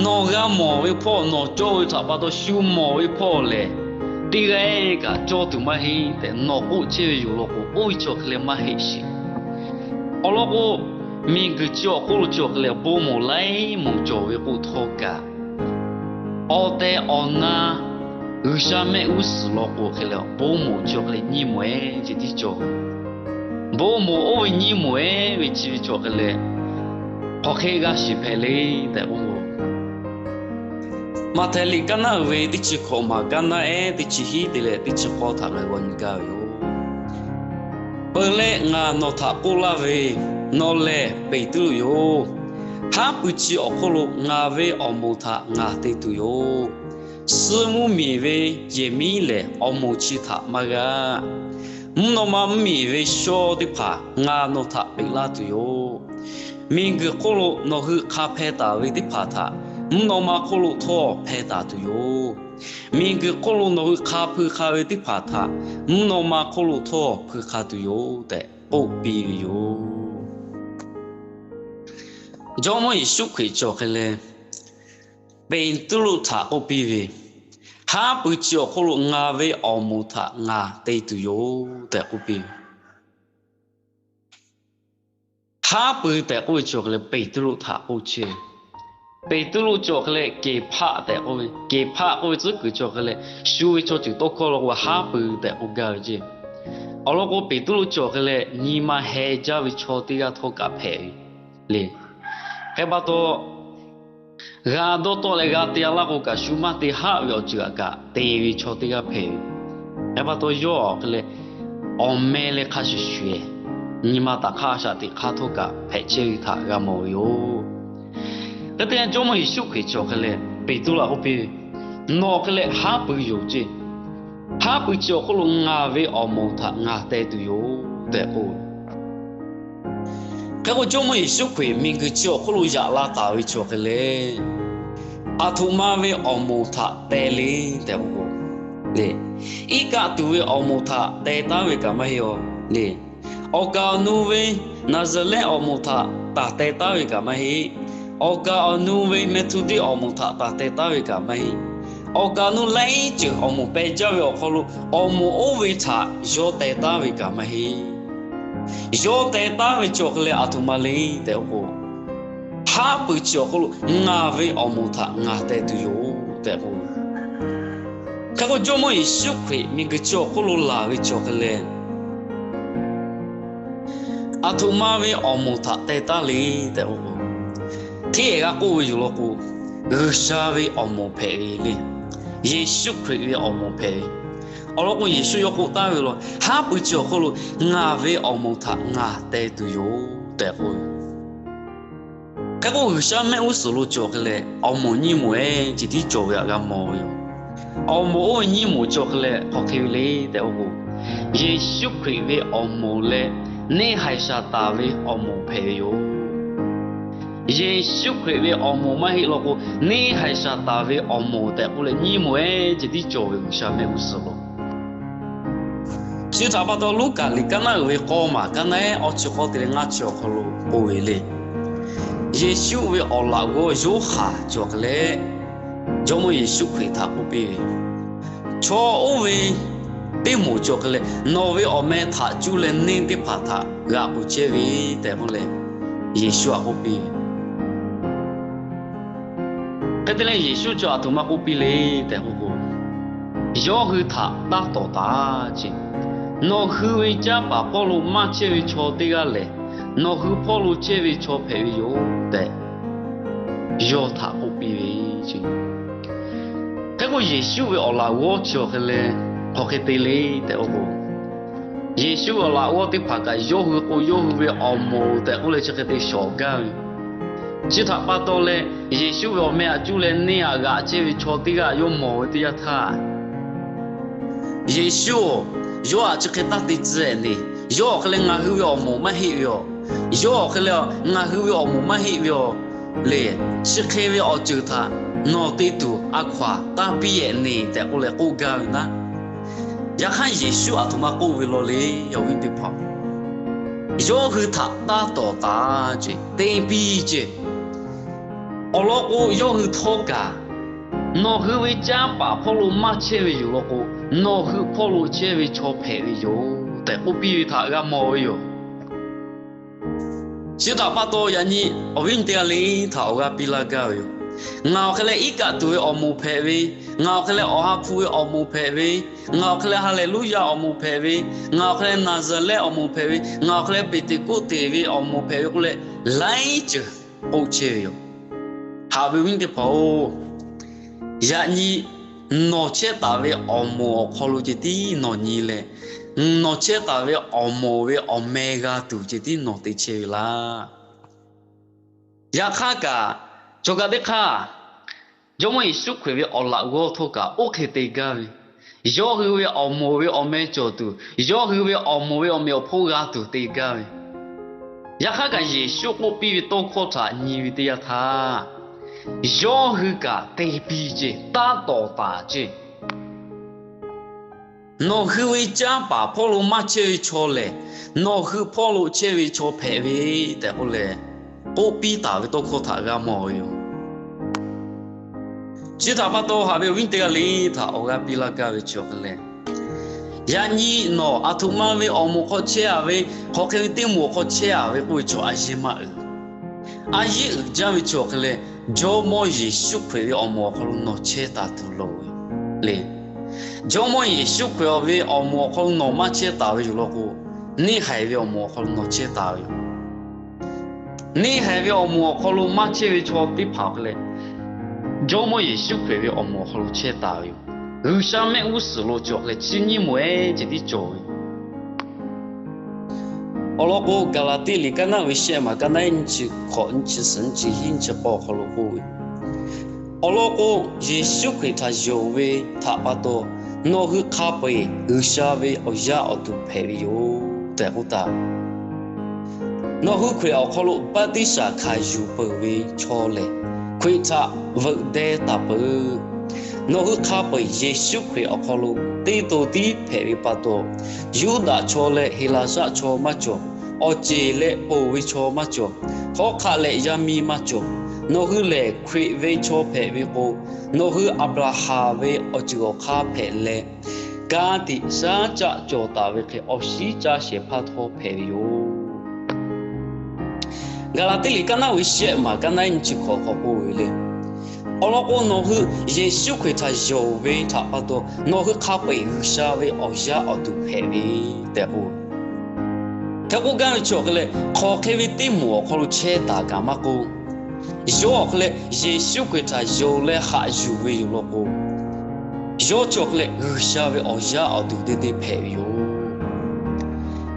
nawˬ g'a mawˬ ve hpawˇ nawˬ cawˇ ve htaꞈ pa taw shu mawˬ ve hpawˇ lehˬ, teˇ g'aˇ kaꞈ cawˇ tuˬ maˇ heˆ tehꞈ nawˬ k'oˆ chehˇ ve yoˬ law k'o, oˇ ve chi awˬ hk'e leh maˇ heˆ sheˍ. Awˬ lawn k'o, miˬguiˬ chi awˬ hk'oˆ lo chi awˬ hk'e leh bon moˍ laiˉ moˍ cawˬ ve k'o htawˇ kaꞈ, awˬ tehˬ awˬ na G'uiˬsha mehˆ g'uˇ suhˍ law k'o hk'e leh bon moˍ chi awˬ hk'e leh nyiˇ moˍ ehˉ ceh tiˉ cawˬ. Bon moˍ oˇ ve nyiˇ moˍ ehˉ ve chi ve chi awˬ hk'e leh, hk'aˬ hk'e g'a shiˍ hpehꞈ le tehꞈ k'oˆ k'o, Maꞈhtehˍ liꞈ kaˇ naˉ uiˍ ve teˇ chi hkawꞈ maˬ kaˇ naˉ ehˉ teˇ chi hiˉ te leh teˇ chi k'awˇ htaꞈ ngaˬ g'aw nyi gaˇ ve yoˬ. Peuˬ leh ngaˬ nawˬ htaꞈ k'oˆ laˇ ve, nawˬ lehˬ Peˍtruˆ yoˬ. Haˉ pui chi awˬ hk'oˆ lo ngaˬ ve awˬ moˍ htaꞈ ngaˬ te tuˬ yoˬ. Suh mvuhˇmiˬ ve yehˬ miˉ lehˬ awˬ moˍ chi htaꞈ maˇ g'aˇ. Mvuhˇ naw ma mvuhˇmiˬ ve shaw teˇ hpaˍ ngaˬ nawˬ htaꞈ peꞈ laˇ tuˬ yoˬ. Miˬguiˬ hk'oˆ lo nawˬ hui hk'a hpeh taˍ ve teˇ hpaˍ htaꞈ mvuhˇ naw ma hk'oˆ lo htawˇ hpeh taˍ tuˬ yoˬ. Miˬguiˬ hk'oˆ lo nawˬ hui hk'a hpui hk'a ve teˇ hpaˍ htaꞈ mvuhˇ naw ma hk'oˆ lo htawˇ hpui hk'a tuˬ yoˬ tehꞈ k'oˆ piˇ ve yoˬ. Jawˇmawˇ Yeˍsuˆ Hkriꞈ cawˬ hk'e leh, Peˍtruˆ htaꞈ k'oˆ piˇ ve, Haˉ pui chi awˬ hk'oˆ lo ngaˬ ve awˬ moˍ htaꞈ ngaˬ te tuˬ yoˬ tehꞈ k'oˆ piˇ ve. Haˉ pui tehꞈ k'oˆ ve chi awˬ hk'e leh Peˍtruˆ htaꞈ k'oˆ chehˇ ve. Peˍtruˆ cawˬ hk'e leh Keˍhpaˆ tehꞈ k'oˆ ve, Keˍhpaˆ k'oˆ ve tcuhˉ kuiˬ cawˬ hk'e leh shu ve chaw ceuˬ tawˇ hkawˇ law k'o haˉ pui tehꞈ k'oˆ gaˇ ve ceˇ. Awˬ lawn k'o Peˍtruˆ cawˬ hk'e leh nyi ma heh jaˇ ve chaw teˇ g'aˇ htawˇ kaꞈ hpehꞈ ve le. Hk'e pa taw, g'a dawˇ tawˆ leh g'a te laˇ k'o kaꞈ shu maˇ te haˆ ve awˬ ceuˬ htaꞈ kaꞈ te ve chaw teˇ g'aˇ hpehꞈ ve. Hk'e pa taw yawˇ hk'e leh awˬ meh leh hk'a shuˍ shuˍ, nyi ma taꞈ hk'aˇ shaꞈ teꞈ hk'aˇ htawˇ kaꞈ hpehꞈ chehˇ ve htaꞈ g'a mawˬ ve yoˬ. Hk'e te leh Jawˇmawˇ Yeˍsuˆ Hkriꞈ cawˬ hk'e leh Peˍtruˆ htaꞈ k'oˆ piˇ ve, Nawˬ hk'e leh haˉ pui yoˬ ceˇ. Haˉ pui chi awˬ hk'oˆ lo ngaˬ ve awˬ moˍ htaꞈ ngaˬ teh tuˬ yoˬ tehꞈ k'oˆ ve. Hk'e k'o Jawˇmawˇ Yeˍsuˆ Hkriꞈ miˬguiˬ chi awˬ hk'oˆ lo yaꞈ la taˍ ve chi awˬ hk'e leh, aˬ htoꞈ ma ve awˬ moˍ htaꞈ teh le tehꞈ k'oˆ k'o, iˉ kaˆ tuˬ ve awˬ moˍ htaꞈ teh taˉ ve kaꞈ maˇ heˆ a le. Awˬ kaˍ awˬ nu ve Naˍzaˍrehˆ awˬ moˍ htaꞈ taˍ teh taˉ ve kaꞈ maˇ heˆ. Awˬ kaˍ awˬ nu ve Mehˇhtuˇdeˇ awˬ moˍ htaꞈ taˍ teh taˉ ve kaꞈ maˇ heˆ. Awˬ kaˍ awˬ nu laiˉ ceuˬ awˬ moˍ peh jaˇ ve awˬ hk'aw lo awˬ moˍ oˇ ve htaꞈ yawˇ teh taˉ ve kaꞈ maˇ heˆ. Yawˇ teh taˉ ve chi awˬ hk'e leh aˬ htoꞈ ma le tehꞈ k'oˆ k'o, haˉ pui chi awˬ hk'oˆ lo ngaˬ ve awˬ moˍ htaꞈ ngaˬ teh tuˬ yoˬ tehꞈ k'oˆ ve. Hk'e k'o Jawˇmawˇ Yeˍsuˆ Hkriꞈ miˬguiˬ chi awˬ hk'oˆ lo laˬ ve chi awˬ hk'e leh, aˬ htoꞈ ma ve awˬ moˍ htaꞈ teh taˉ le tehꞈ k'oˆ k'o, hteˇ g'a k'oˆ ve yoˬ law k'o, G'uiˬsha ve awˬ moˍ hpehꞈ ve le. Yeˍsuˆ Hkriꞈ ve awˬ moˍ hpehꞈ ve. Awˬ lawn k'o Yeˍsuˆ yawˇ k'oˆ taˍ ve law, haˉ pui chi awˬ hk'oˆ lo ngaˬ ve awˬ moˍ htaꞈ ngaˬ teh tuˬ yoˬ tehꞈ k'oˆ ve. Hk'e k'o G'uiˬsha mehˆ g'uˇ suhˍ lo cawˬ hk'e leh awˬ moˍ nyiˇ moˍ ehˉ ceh tiˉ cawˬ ve htaꞈ g'a mawˬ ve yoˬ. Awˬ moˍ oˇ ve nyiˇ moˍ cawˬ hk'e leh hk'aˬ hk'e ve le tehꞈ k'oˆ k'o, Yeˍsuˆ Hkriꞈ ve awˬ moˍ leh neˇ haiˬ Saˍtanˍ ve awˬ moˍ hpehꞈ ve yoˬ. Yeˍsuˆ Hkriꞈ ve awˬ moˍ maˇ heˆ law k'o, neˇ haiˬ Saˍtanˍ ve awˬ moˍ tehꞈ k'oˆ leh nyiˇ moˍ ehˉ ceh tiˉ cawˬ ve G'uiˬsha mehˆ g'uˇ suhˍ lo. Chi htaꞈ pa taw Luˉkaꞈ liꞈ kaˉ naˉ uiˍ ve k'awˇ maˬ kaˉ naˉ ehˉ awˇ chi k'awˇ te leh ngaˇ chi awˬ hk'aw lo k'oˆ ve le. Yeˍsuˆ ve awˬ laꞈ g'awˇ Yoˇhanˬ cawˬ hk'e leh, Jawˇmawˇ Yeˍsuˆ Hkriꞈ htaꞈ k'oˆ piˇ ve, Chaw oˇ ve teˇ moˍ cawˬ hk'e leh, nawˬ ve awˬ meh htaꞈ cuˇ leh neˇ teˇ hpaˍ htaꞈ g'aꞈ k'oˬ chehˇ ve tehꞈ k'oˆ leh, Yeˍsuˆ htaꞈ k'oˆ piˇ ve. Hk'e te leh Yeˍsuˆ chi aˬ htoꞈ ma k'oˆ piˇ le tehꞈ k'oˆ k'o, yawˇ hui htaꞈ taˇ tawˍ taˍ ce. Nawˬ hui ve canˇ paˍ hpawˇ lo maˇ chehˇ ve chaw teˇ g'aˇ lehˬ, nawˬ hui hpawˇ lo chehˇ ve chaw hpehꞈ ve yoˬ tehꞈ, yawˇ htaꞈ k'oˆ piˇ ve ce. Hk'e k'o, Yeˍsuˆ ve awˬ laꞈ g'awˇ chi awˬ hk'e leh, hk'aˬ hk'e te le tehꞈ k'oˆ k'o, Yeˍsuˆ ve awˬ laꞈ g'awˇ teˇ hpaˍ kaꞈ yawˇ hui k'o, yawˇ hui ve awˬ moˍ tehꞈ k'oˆ leh chi hk'e te shawˍ gaˇ ve. Chi htaꞈ pa taw leh, Yeˍsuˆ ve awˬ meh htaꞈ cuˇ leh neˇ htaꞈ g'aꞈ chehˇ ve chaw teˇ g'aˇ yawˇ mawˬ ve teˇ yanˇ htaˇ, Yeˍsuˆ-oˬ, yawˇ htaꞈ chi hk'e taˇ te tcuh-e le. Yawˇ awˬ hk'e leh ngaˬ hui ve awˬ moˍ maˇ heˆ ve yoˬ. Yawˇ awˬ hk'e leh ngaˬ hui ve awˬ moˍ maˇ heˆ ve yoˬ le. Chi hk'e ve awˬ ceuˬ htaꞈ nawˬ te tuˬ a hkaw-anˬ taˇ piˇ-e le tehꞈ k'oˆ leh k'oˆ gaˇ ve naˉ. Yaꞈ hk'aˇ, Yeˍsuˆ aˬ htoꞈ ma k'oˆ ve law le, awˬ viˉ teˇ hpaˍ, yawˇ hui htaꞈ taˇ tawˍ taˍ ce, te piˇ ce. Awˬ lawn k'o, yawˇ hui htawˇ kaꞈ nawˬ hui ve canˇ paˍ hpawˇ lo maˇ chehˇ ve yoˬ law k'o, nawˬ hui hpawˇ lo chehˇ ve chaw hpehꞈ ve yoˬ tehꞈ k'oˆ piˇ ve htaꞈ g'a mawˬ ve yoˬ. Chi htaꞈ pa taw, yaꞈ nyi awˬ viˉ teˇ g'aˇ le htaꞈ awˬ g'aˇ piˇ laˇ gaˇ ve yoˬ. Ngaˬ awˬ hk'e leh iˉ kaˆ tuˬ ve awˬ moˍ hpehꞈ ve, ngaˬ awˬ hk'e leh Awˬ ha hpu ve awˬ moˍ hpehꞈ ve, ngaˬ awˬ hk'e leh Haˍleˍluˉyaꞈ awˬ moˍ hpehꞈ ve, ngaˬ awˬ hk'e leh Naˍzaˍrehˆ awˬ moˍ hpehꞈ ve, ngaˬ awˬ hk'e leh Peˍteˍkoˆteˍ ve awˬ moˍ hpehꞈ ve k'oˆ leh, laiˉ ceuˬ k'oˆ chehˇ ve yoˬ. Haꞈ ve awˬ viˉ teˇ hpaˍ-oˬ, yaꞈ nyi nawˬ chehˇ taˍ ve awˬ moˍ awˬ hk'aw lo ceh tiˉ nawˬ nyi leh, nawˬ chehˇ taˍ ve awˬ moˍ ve awˬ meh g'a tuˬ ceh tiˉ nawˬ te chehˇ ve laˇ. Yaꞈ hk'aˇ kaꞈ, chaw kaꞈ teˇ hk'aˇ, Jawˇmawˇ Yeˍsuˆ Hkriꞈ ve awˬ laꞈ g'awˇ htawˇ kaꞈ oˇ hk'e te gaˇ ve, yawˇ hui ve awˬ moˍ ve awˬ meh cawˬ tuˬ, yawˇ hui ve awˬ moˍ ve awˬ meꞈ awˬ hponˇ g'a tuˬ te gaˇ ve. Yaꞈ hk'aˇ kaꞈ, Yeˍsuˆ k'oˆ piˇ ve tawˇ hkawˇ htaꞈ nyi ve teˇ yanˇ htaˇ, yawˇ hui kaꞈ te piˇ ce, taˇ tawˍ taˍ ce. Nawˬ hui ve canˇ paˍ hpawˇ lo maˇ chehˇ ve chaw lehˬ, nawˬ hui hpawˇ lo chehˇ ve chaw hpehꞈ ve tehꞈ k'oˆ leh, k'oˆ piˇ taˍ ve tawˇ hkawˇ htaꞈ g'a mawˬ ve yoˬ. Chi htaꞈ pa taw, haꞈ ve awˬ viˉ teˇ g'aˇ le htaꞈ awˬ g'aˇ piˇ laˇ gaˇ ve chi awˬ hk'e leh, yaꞈ nyi nawˬ aˬ htoꞈ ma ve awˬ moˍ hk'aw chehˇ-a ve, hk'aˬ hk'e ve teˇ moˍ awˬ hk'aw chehˇ-a ve k'oˆ ve chaw a yeˇ maˇ uiˍ. A yeˇ uiˍ jaˇ ve chi awˬ hk'e leh, Jawˇmawˇ Yeˍsuˆ Hkriꞈ ve awˬ moˍ awˬ hk'aw lo nawˬ chehˇ taˍ tuˬ loˍ ve le. Jawˇmawˇ Yeˍsuˆ Hkriꞈ ve awˬ moˍ awˬ hk'aw lo nawˬ maˇ chehˇ taˍ ve yoˬ law k'o, neˇ haiˬ ve awˬ moˍ awˬ hk'aw lo nawˬ chehˇ taˍ ve yoˬ. Neˇ haiˬ ve awˬ moˍ awˬ hk'aw lo maˇ chehˇ ve chaw teˇ hpaˍ awˬ hk'e leh, Jawˇmawˇ Yeˍsuˆ Hkriꞈ ve awˬ moˍ awˬ hk'aw lo chehˇ taˍ ve yoˬ. G'uiˬsha mehˆ g'uˇ suhˍ lo cawˬ leh chi nyiˇ moˍ ehˉ ceh tiˉ cawˬ ve. Awˬ lawn k'o, Gaˍlaˍtiˆ liꞈ kaˉ naˉ ve shehˆ maˬ kaˉ naˉ nyiˇ chi hkawꞈ nyiˇ chi suhˍ nyiˇ chi hiˉ nyiˇ chi k'awˇ awˬ hk'aw lo k'oˆ ve, awˬ lawn k'o, Yeˍsuˆ Hkriꞈ htaꞈ yonˍ ve htaꞈ pa taw, nawˬ hui hk'a peu-eˬ G'uiˬsha ve awˬ yaˇ awˬ duˬ hpehꞈ ve yoˬ tehꞈ k'oˆ taˍ. Nawˬ hui Hkriꞈ awˬ hk'aw lo baˆtiˆsaˬ hkanˍ yuˬ peuˬ ve chaw lehˬ, Hkriꞈ htaꞈ veuꞈ deh taˍ peuˬ. Nawˬ hui hk'a peu-eˬ Yeˍsuˆ Hkriꞈ awˬ hk'aw lo teˇ to tiˉ hpehꞈ ve pa taw, Yuˇdaꞈ chaw leh Heˍlaˍsaˆ chaw maˇ cawˬ, awˬ ceˬ leh ponˬ ve chaw maˇ cawˬ, hawˉ hk'aˆ leh yaˇ miˇ maˇ cawˬ. Nawˬ hui lehˬ Hkriꞈ ve chaw hpehꞈ ve k'o, nawˬ hui Aˍbraˍhanˍ ve awˬ ceuˬ awˬ hk'aˇ hpehꞈ leh, ka tiꞈ shaˉ caˆ cawˬ taˍ ve hk'e awˬ shiˉ caˇ shehˍ hpaˇ htawˇ hpehꞈ ve yoˬ. Gaˍlaˍtiˆ liꞈ kaˉ naˉ ve shehˆ maˬ kaˉ naˉ nyiˇ chi hkawꞈ hk'aw k'oˆ ve le. Awˬ lawn k'o, nawˬ hui Yeˍsuˆ Hkriꞈ htaꞈ yonˍ ve htaꞈ pa taw, nawˬ hui hk'a peu-eˬ G'uiˬsha ve awˬ yaˇ awˬ duˬ hpehꞈ ve tehꞈ k'oˆ. Hk'e k'oˆ gaˇ ve chi awˬ hk'e leh, hk'aˬ hk'e ve teˇ moˍ awˬ hk'aw lo chehˇ taˍ kaꞈ maˇ k'oˆ, yawˇ awˬ hk'e leh Yeˍsuˆ Hkriꞈ htaꞈ yonˍ leh haꞈ yuˬ ve yoˬ law k'o, yawˇ chi awˬ hk'e leh G'uiˬsha ve awˬ yaˇ awˬ duˬ teˇ teˇ hpehꞈ ve yoˬ.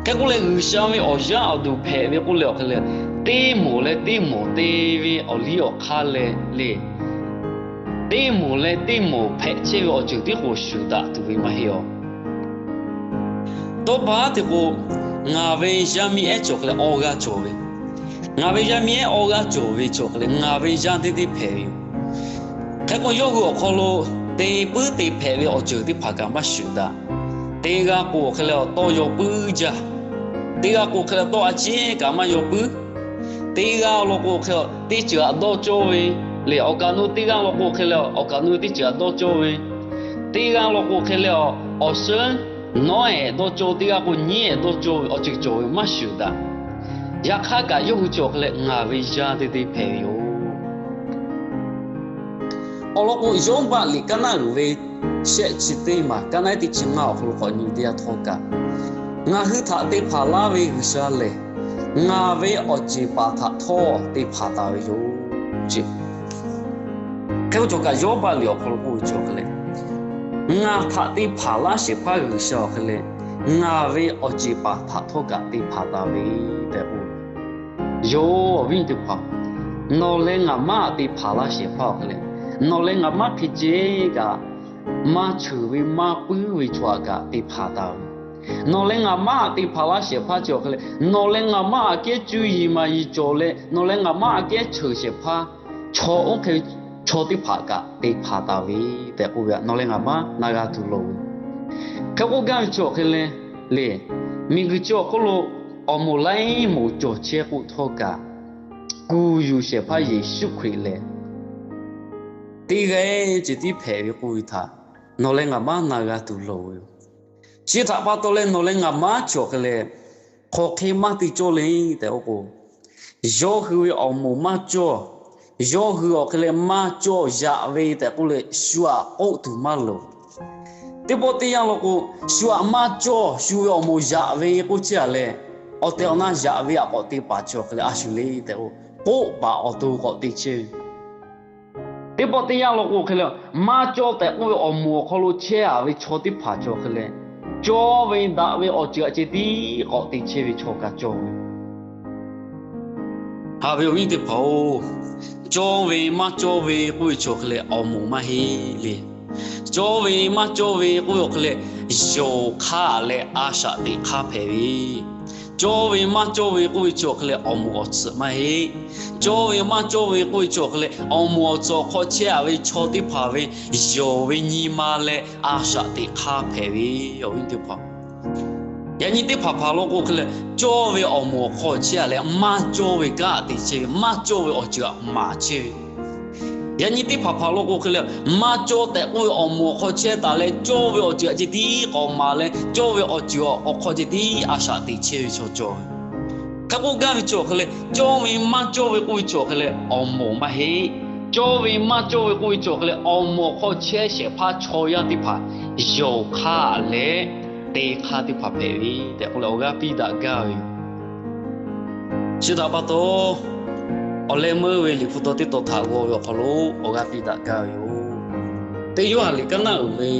Hk'e k'oˆ leh, G'uiˬsha ve awˬ yaˇ awˬ duˬ hpehꞈ ve k'oˆ leh awˬ hk'e leh, teˇ moˍ leh teˇ moˍ te ve awˬ liˇ awˬ hk'aˇ leh le, teˇ moˍ leh teˇ moˍ hpehꞈ chehˇ ve awˬ ceuˬ tiˉ k'oˍ shuˍ daꞈ tuˬ ve maˇ heˆ awˬ. Tawˇ pa te k'o, ngaˬ ve yaˇ miˇ ehˉ chi awˬ hk'e leh awˇ g'aˇ cawˬ ve, ngaˬ ve yaˇ miˇ ehˉ awˇ g'aˇ cawˬ ve chi awˬ hk'e leh ngaˬ ve yaˇ teˇ teˇ hpehꞈ ve yoˬ. Hk'e k'o, yawˇ hui awˬ hk'aw lo te puiˉ te hpehꞈ ve awˬ ceuˬ teˇ hpaˍ kaꞈ maˇ shuˍ daꞈ. Teˇ g'aˇ k'o awˬ hk'e leh tawˇ yaw puiˉ jaˇ. Teˇ g'aˇ k'o awˬ hk'e leh tawˇ a ciˉ kaꞈ maˇ yaw puiˉ. Teˇ g'aˇ law k'o awˬ hk'e teˇ ceuˬ htaꞈ dawˇ cawˇ ve le. Awˬ kaꞈ nu teˇ g'aˇ law k'o awˬ hk'e leh awˬ kaꞈ nu teˇ ceuˬ htaꞈ dawˇ cawˇ ve. Teˇ g'aˇ law k'o awˬ hk'e leh awˬ suhˉ Nawˉ ehˍ dawˇ cawˇ teˇ g'aˇ k'o, nyiˉ ehˍ dawˇ cawˇ ve awˬ ceuˬ cawˬ ve maˇ shuˍ daꞈ. Yaꞈ hk'aˇ kaꞈ, yawˇ hui cawˬ hk'e leh ngaˬ ve yaˇ te te hpehꞈ ve yoˬ. Awˬ lawn k'o, Yawˇbaˆ liꞈ kaˇ naˉ uiˍ ve shehˆ chi teˇ maˬ, kaˇ naˉ teˇ chi ngaˇ awˬ hk'aw lo k'awꞈ nyi teˇ yanˇ htawˇ kaꞈ, ngaˬ hui htaꞈ te hpanˍ laˇ ve G'uiˬsha lehˬ, ngaˬ ve awˬ ceˬ paˍ htaꞈ htawˇ te hpanˍ taˍ ve yoˬ. Hk'e k'o cawˬ kaꞈ, Yawˇbaˆ liꞈ awˬ hk'aw lo k'oˆ ve cawˬ hk'e leh, ngaˬ htaꞈ te hpanˍ laˇ shehˍ hpaˇ G'uiˬsha awˬ hk'e leh, ngaˬ ve awˬ ceˬ paˍ htaꞈ htawˇ kaꞈ te hpanˍ taˍ ve tehꞈ k'oˆ ve. Yoˬ, awˬ viˉ teˇ hpaˍ, nawˬ leh ngaˬ maˇ te hpanˍ laˇ shehˍ hpaˇ awˬ hk'e leh, nawˬ leh ngaˬ maˇ hk'e ceh kaꞈ, maˇ cheuˬ ve maˇ puiˉ ve chaw htaꞈ kaꞈ te hpanˍ taˍ ve. Nawˬ leh ngaˬ maˇ te hpanˍ laˇ shehˍ hpaˇ chi awˬ hk'e leh, nawˬ leh ngaˬ maˇ aꞈ kehˉ cuˇ yiˍ maˍ yiˍ cawˬ leh, nawˬ leh ngaˬ maˇ aꞈ kehˉ cheuˬ shehˍ hpaˇ, chaw oˇ hk'e chaw teˇ hpaˍ kaꞈ te hpanˍ taˍ ve tehꞈ k'oˆ ve, nawˬ leh ngaˬ maˇ na g'a tuˬ loˍ ve. Hk'e k'oˆ gaˇ ve chi awˬ hk'e leh, le, miˬguiˬ chi awˬ hk'oˆ lo awˬ moˍ laiˉ moˍ cawˬ chehˇ k'oˆ htawˇ kaꞈ, kuˬ yuˬ shehˍ hpaˇ Yeˍsuˆ Hkriꞈ lehˬ, teˇ g'aˇ ceh tiˉ hpehꞈ ve k'oˆ ve htaꞈ nawˬ leh ngaˬ maˇ na g'a tuˬ loˍ ve yoˬ. Chi htaꞈ pa taw leh nawˬ leh ngaˬ maˇ chi awˬ hk'e leh, hk'aˬ hk'e maˇ te cawˇ le tehꞈ k'oˆ k'o, yawˇ hui ve awˬ moˍ maˇ cawˇ, yawˇ hui awˬ hk'e leh maˇ cawˇ yaꞈ ve tehꞈ k'oˆ leh shu aꞈ k'oˆ tuˬ maˇ loˍ. Teˇ pawˆ teˇ yanˇ law k'o, shu aꞈ maˇ cawˇ, shu ve awˬ moˍ yaꞈ ve k'oˆ chehˇ a leh, awˬ tehˬ awˬ na yaꞈ ve aꞈ k'awꞈ te paˍ chi awˬ hk'e leh a shu le tehꞈ k'oˆ, k'oˆ paˍ awˬ to k'awꞈ te chehˇ ve. Teˇ pawˆ teˇ yanˇ law k'o hk'e leh, maˇ cawˇ tehꞈ k'oˆ ve awˬ moˍ awˬ hk'aw lo chehˇ a ve chaw teˇ hpaˍ chi awˬ hk'e leh, cawˇ ve daꞈ ve awˬ ceuˬ aꞈ ceh tiˉ k'awꞈ te chehˇ ve chaw kaꞈ cawˬ ve. Haꞈ ve awˬ viˉ teˇ hpaˍ-oˬ, cawˇ ve maˇ cawˇ ve k'oˆ ve chi awˬ hk'e leh awˬ moˍ maˇ heˆ le. Cawˇ ve maˇ cawˇ ve k'oˆ ve awˬ hk'e leh, yonˍ hk'aˇ leh a shaꞈ teꞈ hk'aˇ hpehꞈ ve. Cawˇ ve maˇ cawˇ ve k'oˆ ve chi awˬ hk'e leh awˬ moˍ awˬ tsuhꞈ maˇ heˆ. Cawˇ ve maˇ cawˇ ve k'oˆ ve chi awˬ hk'e leh awˬ moˍ awˬ tsuhꞈ awˬ hk'aw chehˇ a ve chaw teˇ hpaˍ ve yonˍ ve nyi ma leh a shaꞈ teꞈ hk'aˇ hpehꞈ ve, awˬ viˉ teˇ hpaˍ. Yaꞈ nyi teˇ hpaˍ hpaˍ law k'o hk'e leh, cawˇ ve awˬ moˍ awˬ hk'aw chehˇ a leh maˇ cawˇ ve kanˉ aꞈ te chehˇ ve, maˇ cawˇ ve awˬ ceuˬ aꞈ maˍ chehˇ ve. Yaꞈ nyi teˇ hpaˍ hpaˍ law k'o hk'e leh, maˇ cawˇ tehꞈ k'oˆ ve awˬ moˍ awˬ hk'aw chehˇ taˍ leh, cawˇ ve awˬ ceuˬ aꞈ ceh tiˉ k'awꞈ maˍ leh, cawˇ ve awˬ ceuˬ awˬ hk'aw ceh tiˉ a shaꞈ teꞈ chehˇ ve chaw cawˬ ve. Hk'e k'oˆ gaˇ ve chi awˬ hk'e leh, cawˇ ve maˇ cawˇ ve k'oˆ ve chi awˬ hk'e leh awˬ moˍ maˇ heˆ. Cawˇ ve maˇ cawˇ ve k'oˆ ve chi awˬ hk'e leh awˬ moˍ awˬ hk'aw chehˇ shehˍ hpaˇ chaw yaˇ teˇ hpaˍ yonˍ hk'aˇ leh te hk'aˇ teˇ hpaˍ hpehꞈ ve tehꞈ k'oˆ leh awˬ g'aˇ piˇ daꞈ gaˇ ve yoˬ. Chi htaꞈ pa taw, awˬ leh meuˇ ve Liꞈ hpu taw teˇ taw htaꞈ g'aw ve awˬ hk'aw lo awˬ g'aˇ piˇ daꞈ gaˇ ve yoˬ. Teˇ Yoˇhanˬ liꞈ kaˇ naˉ uiˍ ve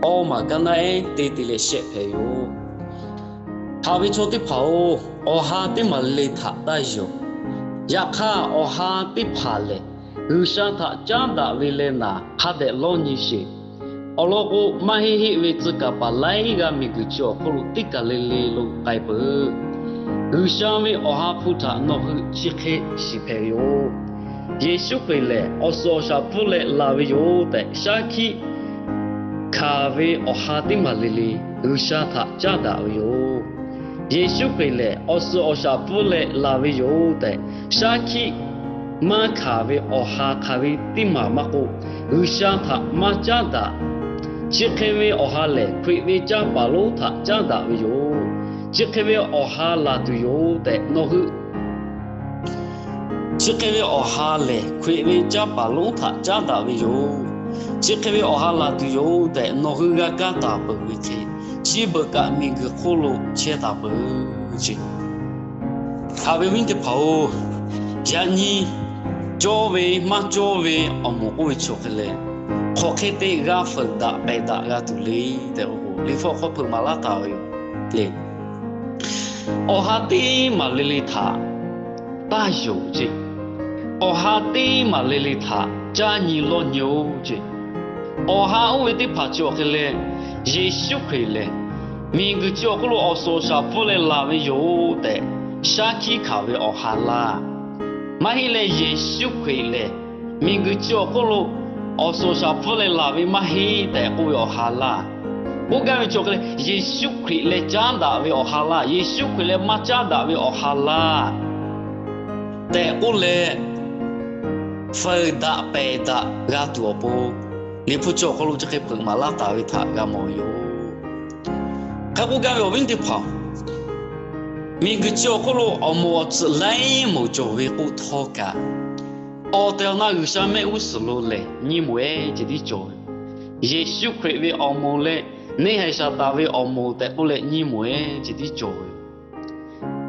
awˇ maˬ kaˇ naˉ ehˉ teˇ te leh shehˆ hpehꞈ ve yoˬ. Haꞈ ve chaw teˇ hpaˍ-oˬ, awˬ ha teˇ maˬ le le htaꞈ taˇ yonˍ. Yaꞈ hk'aˇ, awˬ ha teˇ hpaˍ lehˬ, G'uiˬsha htaꞈ caˉ daꞈ ve leh naˍ hk'a dehꞈ lawˇ nyi sheˍ. Awˬ lawn k'o, maˇ heˆ heˆ ve tcuh kaˍ paˍ laiˉ g'aˇ miˬguiˬ chi awˬ hk'oˆ lo teˇ kaˬ le le lo k'ai peuˬ. G'uiˬsha ve Awˬ ha hpu htaꞈ nawˬ hui chi hk'e shiˍ hpehꞈ ve yoˬ. Yeˍsuˆ Hkriꞈ lehˬ, awˬ suhˍ awˬ shaˍ pfuhˇ leh laˬ ve yoˬ tehꞈ shaˉ hkiˆ hkanˍ ve awˬ ha teˇ maˬ le le G'uiˬsha htaꞈ caˉ daꞈ ve yoˬ. Yeˍsuˆ Hkriꞈ lehˬ, awˬ suhˍ awˬ shaˍ pfuhˇ leh laˬ ve yoˬ tehꞈ shaˉ hkiˆ maˇ hkanˍ ve awˬ ha hk'aˬ ve teˇ maˬ maˇ k'oˆ, G'uiˬsha htaꞈ maˇ caˉ daꞈ. Chi hk'e ve awˬ ha lehˬ, Hkriꞈ ve canˇ paˍ lonˉ htaꞈ caˉ daꞈ ve yoˬ. Chi hk'e ve awˬ ha laˬ tuˬ yoˬ tehꞈ nawˬ hui Chi hk'e ve awˬ ha lehˬ, Hkriꞈ ve canˇ paˍ lonˉ htaꞈ caˉ daꞈ ve yoˬ. Chi hk'e ve awˬ ha laˬ tuˬ yoˬ tehꞈ nawˬ hui g'a kaˇ taˍ peuˬ ve hk'e, chi beuꞈ kaꞈ miˬguiˬ hk'oˆ lo chehˇ taˍ peuˬ ce. Haꞈ ve awˬ viˉ teˇ hpaˍ-oˬ, yaꞈ nyi cawˇ ve maˇ cawˇ ve awˬ moˍ k'oˆ ve chi hk'e leh, hk'aˬ hk'e te g'a feuˍ daꞈ pehˬ daꞈ g'a tuˬ le tehꞈ k'o, Liꞈ hpu awˬ hk'aw hpeuꞈ maˍ laˇ taˍ ve yoˬ le. Awˬ ha teˇ maˬ le le htaꞈ taˇ yonˍ ce. Awˬ ha teˇ maˬ le le htaꞈ caˇ nyi lawˇ nyi-oˬ ce. Awˬ ha oˇ ve teˇ hpaˍ chi awˬ hk'e leh, Yeˍsuˆ Hkriꞈ lehˬ miˬguiˬ chi awˬ hk'oˆ lo awˬ suhˍ awˬ shaˍ pfuhˇ leh laˬ ve yoˬ tehꞈ shaˉ hkiˆ hkanˍ ve awˬ ha laˇ. Maˇ heˆ leh, Yeˍsuˆ Hkriꞈ lehˬ miˬguiˬ chi awˬ hk'oˆ lo awˬ suhˍ awˬ shaˍ pfuhˇ leh laˬ ve maˇ heˆ tehꞈ k'oˆ ve awˬ ha laˇ. K'oˆ gaˇ ve chi awˬ hk'e leh, Yeˍsuˆ Hkriꞈ leh caˉ daꞈ ve awˬ ha laˇ, Yeˍsuˆ Hkriꞈ leh maˇ caˉ daꞈ ve awˬ ha laˇ tehꞈ k'oˆ leh, feuˍ daꞈ pehˬ daꞈ g'a tuˬ awˬ pon, Liꞈ hpu chi awˬ hk'aw lo chi hk'e hpeuꞈ maˍ laˇ taˍ ve htaꞈ g'a mawˬ ve yoˬ. Hk'e k'oˆ gaˇ ve awˬ viˉ teˇ hpaˍ, miˬguiˬ chi awˬ hk'oˆ lo awˬ moˍ awˬ tsuhꞈ laiˉ moˍ cawˬ ve k'oˆ htawˇ kaꞈ, awˬ tehˬ awˬ na G'uiˬsha mehˆ g'uˇ suhˍ lo lehˬ nyiˇ moˍ ehˉ ceh tiˉ cawˬ ve. Yeˍsuˆ Hkriꞈ ve awˬ moˍ leh neˇ haiˬ Saˍtanˍ ve awˬ moˍ tehꞈ k'oˆ leh nyiˇ moˍ ehˉ ceh tiˉ cawˬ ve.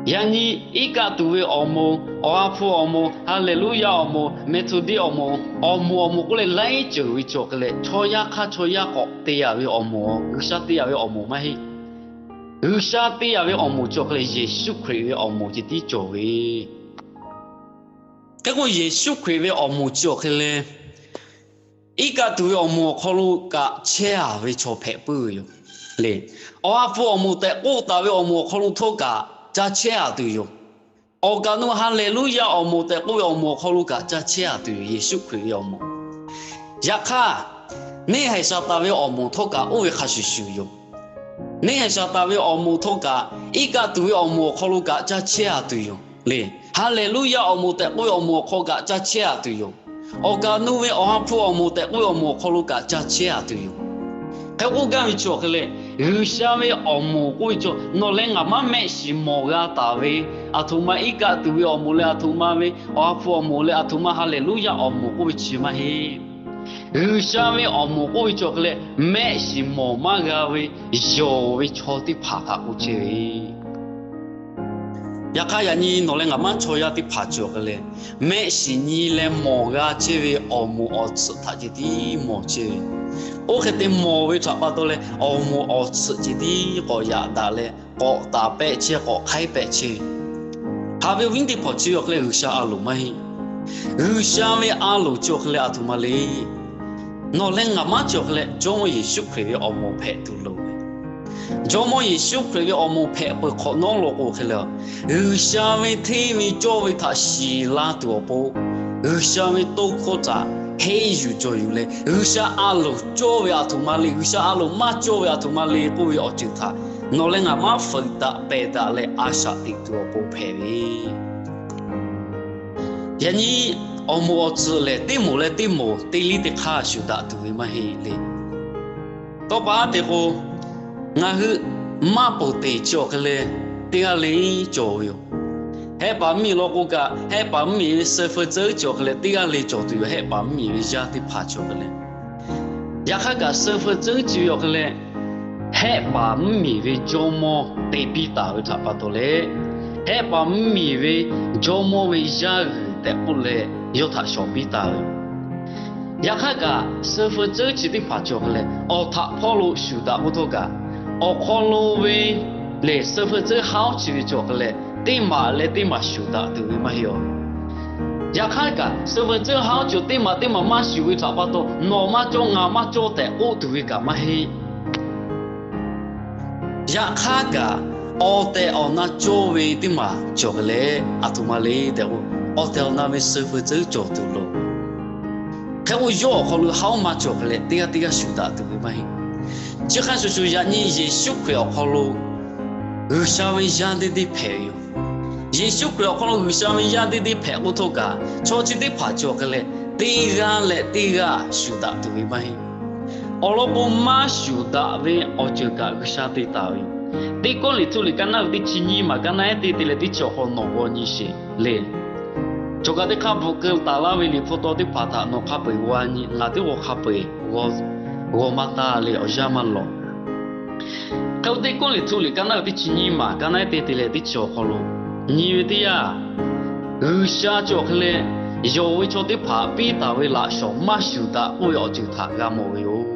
Yaꞈ nyi iˉ kaˆ tuˬ ve awˬ moˍ, Awˬ ha hpu awˬ moˍ, Haˍleˍluˇyaˇ awˬ moˍ, Mehˍthoˍdiˆ awˬ moˍ, awˬ moˍ awˬ moˍ k'oˆ leh laiˉ ceuˬ ve cawˬ hk'e leh, chaw yaˇ hk'aˇ chaw yaˇ k'awꞈ te yaˍ ve awˬ moˍ, G'uiˬsha te yaˍ ve awˬ moˍ maˇ heˆ. G'uiˬsha te yaˍ ve awˬ moˍ cawˬ hk'e leh, Yeˍsuˆ Hkriꞈ ve awˬ moˍ ceh tiˉ cawˬ ve. Hk'e k'o, Yeˍsuˆ Hkriꞈ ve awˬ moˍ cawˬ hk'e leh, iˉ kaˆ tuˬ ve awˬ moˍ awˬ hk'aw lo kaꞈ chehˇ a ve chaw hpehꞈ puiˉ ve yoˬ le. Awˬ ha hpu awˬ moˍ tehꞈ k'oˆ taˍ ve awˬ moˍ awˬ hk'aw lo htawˇ kaꞈ ca chehˇ a tuˬ yoˬ. Awˬ kaꞈ nu Haˍleˍluˇyaˇ awˬ moˍ tehꞈ k'oˆ ve awˬ moˍ awˬ hk'aw lo kaꞈ ca chehˇ a tuˬ yoˬ, Yeˍsuˆ Hkriꞈ ve awˬ moˍ. Yaꞈ hk'aˇ, neˇ haiˬ Saˍtanˍ ve awˬ moˍ htawˇ kaꞈ oˇ ve hk'a shuˍ shuˍ yoˬ. Neˇ haiˬ Saˍtanˍ ve awˬ moˍ htawˇ kaꞈ, iˉ kaˆ tuˬ ve awˬ moˍ awˬ hk'aw lo kaꞈ ca chehˇ a tuˬ yoˬ le. Haˍleˍluˇyaˇ awˬ moˍ tehꞈ k'oˆ ve awˬ moˍ awˬ hk'aw kaꞈ ca chehˇ a tuˬ yoˬ. Awˬ kaꞈ nu ve Awˬ ha hpu awˬ moˍ tehꞈ k'oˆ ve awˬ moˍ awˬ hk'aw lo kaꞈ ca chehˇ a tuˬ yoˬ. Hk'e k'oˆ gaˇ ve chi awˬ hk'e leh, G'uiˬsha ve awˬ moˍ k'oˆ ve chaw nawˬ leh ngaˬ maˇ mehˆ shiˍ mawˬ g'a taˍ ve, aˬ htoꞈ ma iˉ kaˆ tuˬ ve awˬ moˍ leh aˬ htoꞈ ma ve Awˬ ha hpu awˬ moˍ leh aˬ htoꞈ ma Haˍleˍluˇyaˇ awˬ moˍ k'oˆ ve chi maˇ heˆ. G'uiˬsha ve awˬ moˍ k'oˆ ve chi awˬ hk'e leh, mehˆ shiˍ mawˬ maˇ g'a ve yonˍ ve chaw teˇ hpaˍ htaꞈ k'oˆ chehˇ ve. Yaꞈ hk'aˇ, yaꞈ nyi nawˬ leh ngaˬ maˇ chaw yaˇ teˇ hpaˍ chi awˬ hk'e leh, mehˆ shiˍ nyi leh mawˬ g'a chehˇ ve awˬ moˍ awˬ tsuhꞈ htaꞈ ceh tiˉ mawˬ chehˇ ve. Oˇ hk'e te mawˬ ve htaꞈ pa taw leh, awˬ moˍ awˬ tsuhꞈ ceh tiˉ k'awꞈ yaꞈ daꞈ leh, k'awꞈ taˍ pehˆ chehˇ, k'awꞈ hk'aiˉ pehˆ chehˇ ve. Haꞈ ve awˬ viˉ teˇ hpaˍ, chi awˬ hk'e leh G'uiˬsha a loˍ maˇ heˆ. G'uiˬsha ve a loˍ chi awˬ hk'e leh aˬ htoꞈ ma le. Nawˬ leh ngaˬ maˇ chi awˬ hk'e leh Jawˇmawˇ Yeˍsuˆ Hkriꞈ ve awˬ moˍ hpehꞈ tuˬ loˍ ve. Jawˇmawˇ Yeˍsuˆ Hkriꞈ ve awˬ moˍ hpehꞈ peuˬ hk'awꞈ nawˉ law k'o hk'e leh, G'uiˬsha ve hteˇ ve cawˇ ve htaꞈ shiˍ la tuˬ awˬ pon, G'uiˬsha ve tawˇ hkawˇ htaꞈ henˇ yuˬ cawˬ yuˬ leh, G'uiˬsha a loˍ cawˇ ve aˬ htoꞈ ma le, G'uiˬsha a loˍ maˇ cawˇ ve aˬ htoꞈ ma le k'oˆ ve awˬ ceuˬ htaꞈ nawˬ leh ngaˬ maˇ fuiˍ daꞈ pehˬ daꞈ leh a shaꞈ teꞈ tuˬ awˬ pon hpehꞈ ve. Yaꞈ nyi awˬ moˍ awˬ tsuhꞈ lehˬ, teˇ moˍ leh teˇ moˍ teˇ liˇ teˇ hk'aˇ shuˍ daꞈ tuˬ ve maˇ heˆ le. Tawˇ pa haˉ te k'o, ngaˬ hui maˇ ponˬ teˬ chi awˬ hk'e leh, teˇ g'aˇ le cawˬ ve yoˬ. Hehˆ paˍ mvuhˇmiˬ law k'o kaꞈ, hehˆ paˍ mvuhˇmiˬ ve suh feu tcuhˉ chi awˬ hk'e leh teˇ g'aˇ le cawˬ tuˬ yoˬ. Hehˆ paˍ mvuhˇmiˬ ve yaˇ teˇ hpaˍ chi awˬ hk'e leh, yaꞈ hk'aˇ kaꞈ suh feu tcuhˉ chi ve awˬ hk'e leh, hehˆ paˍ mvuhˇmiˬ ve jawˇmawˇ te piˇ taˍ ve htaꞈ pa taw leh, hehˆ paˍ mvuhˇmiˬ ve jawˇmawˇ ve yaˇ g'uiˬ tehꞈ k'oˆ leh yawˇ htaꞈ shawˍ piˇ taˍ ve yoˬ. Yaꞈ hk'aˇ kaꞈ, suh feu tcuhˉ chi teˇ hpaˍ chi awˬ hk'e leh, awˬ htaꞈ hpawˇ lo shuˍ daꞈ k'oˆ htawˇ kaꞈ, awˬ hk'aw lo ve lehˬ, suh feu tcuhˉ haˉ chi ve chi awˬ hk'e leh, teˇ maˬ leh teˇ maˬ shuˍ daꞈ tuˬ ve maˇ heˆ aˬ. Yaꞈ hk'aˇ kaꞈ, suh feu tcuhˉ haˉ chi teˇ maˬ teˇ maˬ maˇ shuˍ ve htaꞈ pa taw, nawˬ maˇ cawˇ ngaˬ maˇ cawˇ tehꞈ k'oˆ tuˬ ve kaꞈ maˇ heˆ. Yaꞈ hk'aˇ kaꞈ, awˬ tehˬ awˬ na cawˇ ve teˇ maˬ cawˬ hk'e leh, aˬ htoꞈ ma le tehꞈ k'o, awˬ tehˬ awˬ na ve suh feu tcuhˉ cawˬ tuˬ loˍ. Hk'e k'o, yawˇ awˬ hk'aw lo haˉ maˇ cawˬ hk'e leh, teˇ g'aˇ teˇ g'aˇ shuˍ daꞈ tuˬ ve maˇ heˆ. Chi hk'a shuˍ shuˍ, yaꞈ nyi Yeˍsuˆ Hkriꞈ awˬ hk'aw lo G'uiˬsha ve yaˇ deˇ deˇ hpehꞈ ve yoˬ. Yeˍsuˆ Hkriꞈ awˬ hk'aw lo G'uiˬsha ve yaˇ deˇ deˇ hpehꞈ k'oˆ htawˇ kaꞈ, chaw chi teˇ hpaˍ cawˬ hk'e leh, teˇ g'aˇ leh teˇ g'aˇ shuˍ daꞈ tuˬ ve maˇ heˆ. Awˬ lawn k'o, maˇ shuˍ daꞈ ve awˬ ceuˬ kaꞈ G'uiˬsha te taˍ ve yoˬ. Teˇ Kawˇrenˍhtuˆ liꞈ ka naˉ ve teˇ chi nyiˇ maˬ ka naˉ ehˉ teˇ te leh teˇ chi awˬ hk'aw nawˬ g'aw nyi sheˍ le. Cawˬ kaꞈ teˇ hk'aˇ bvuhꞈ keu taˍ laˇ ve liꞈ hpu taw teˇ hpaˍ htaꞈ nawˬ hk'a peu-eˬ g'aw nyi, ngaˬ teˇ g'aw hk'a peu-eˬ g'aw maˇ taˇ le, awˬ yanˇ maˇ lawˬ. Hk'e k'o, Teˇ Kawˇrenˍhtuˆ liꞈ ka naˉ ve teˇ chi nyiˇ maˬ ka naˉ ehˉ teˇ te leh teˇ chi awˬ hk'aw lo nyi ve teˇ yanˇ, G'uiˬsha cawˬ hk'e leh, yonˍ ve chaw teˇ hpaˍ piˇ taˍ ve laꞈ shawnˍ maˇ shuˍ daꞈ k'oˆ ve awˬ ceuˬ htaꞈ g'a mawˬ ve yoˬ.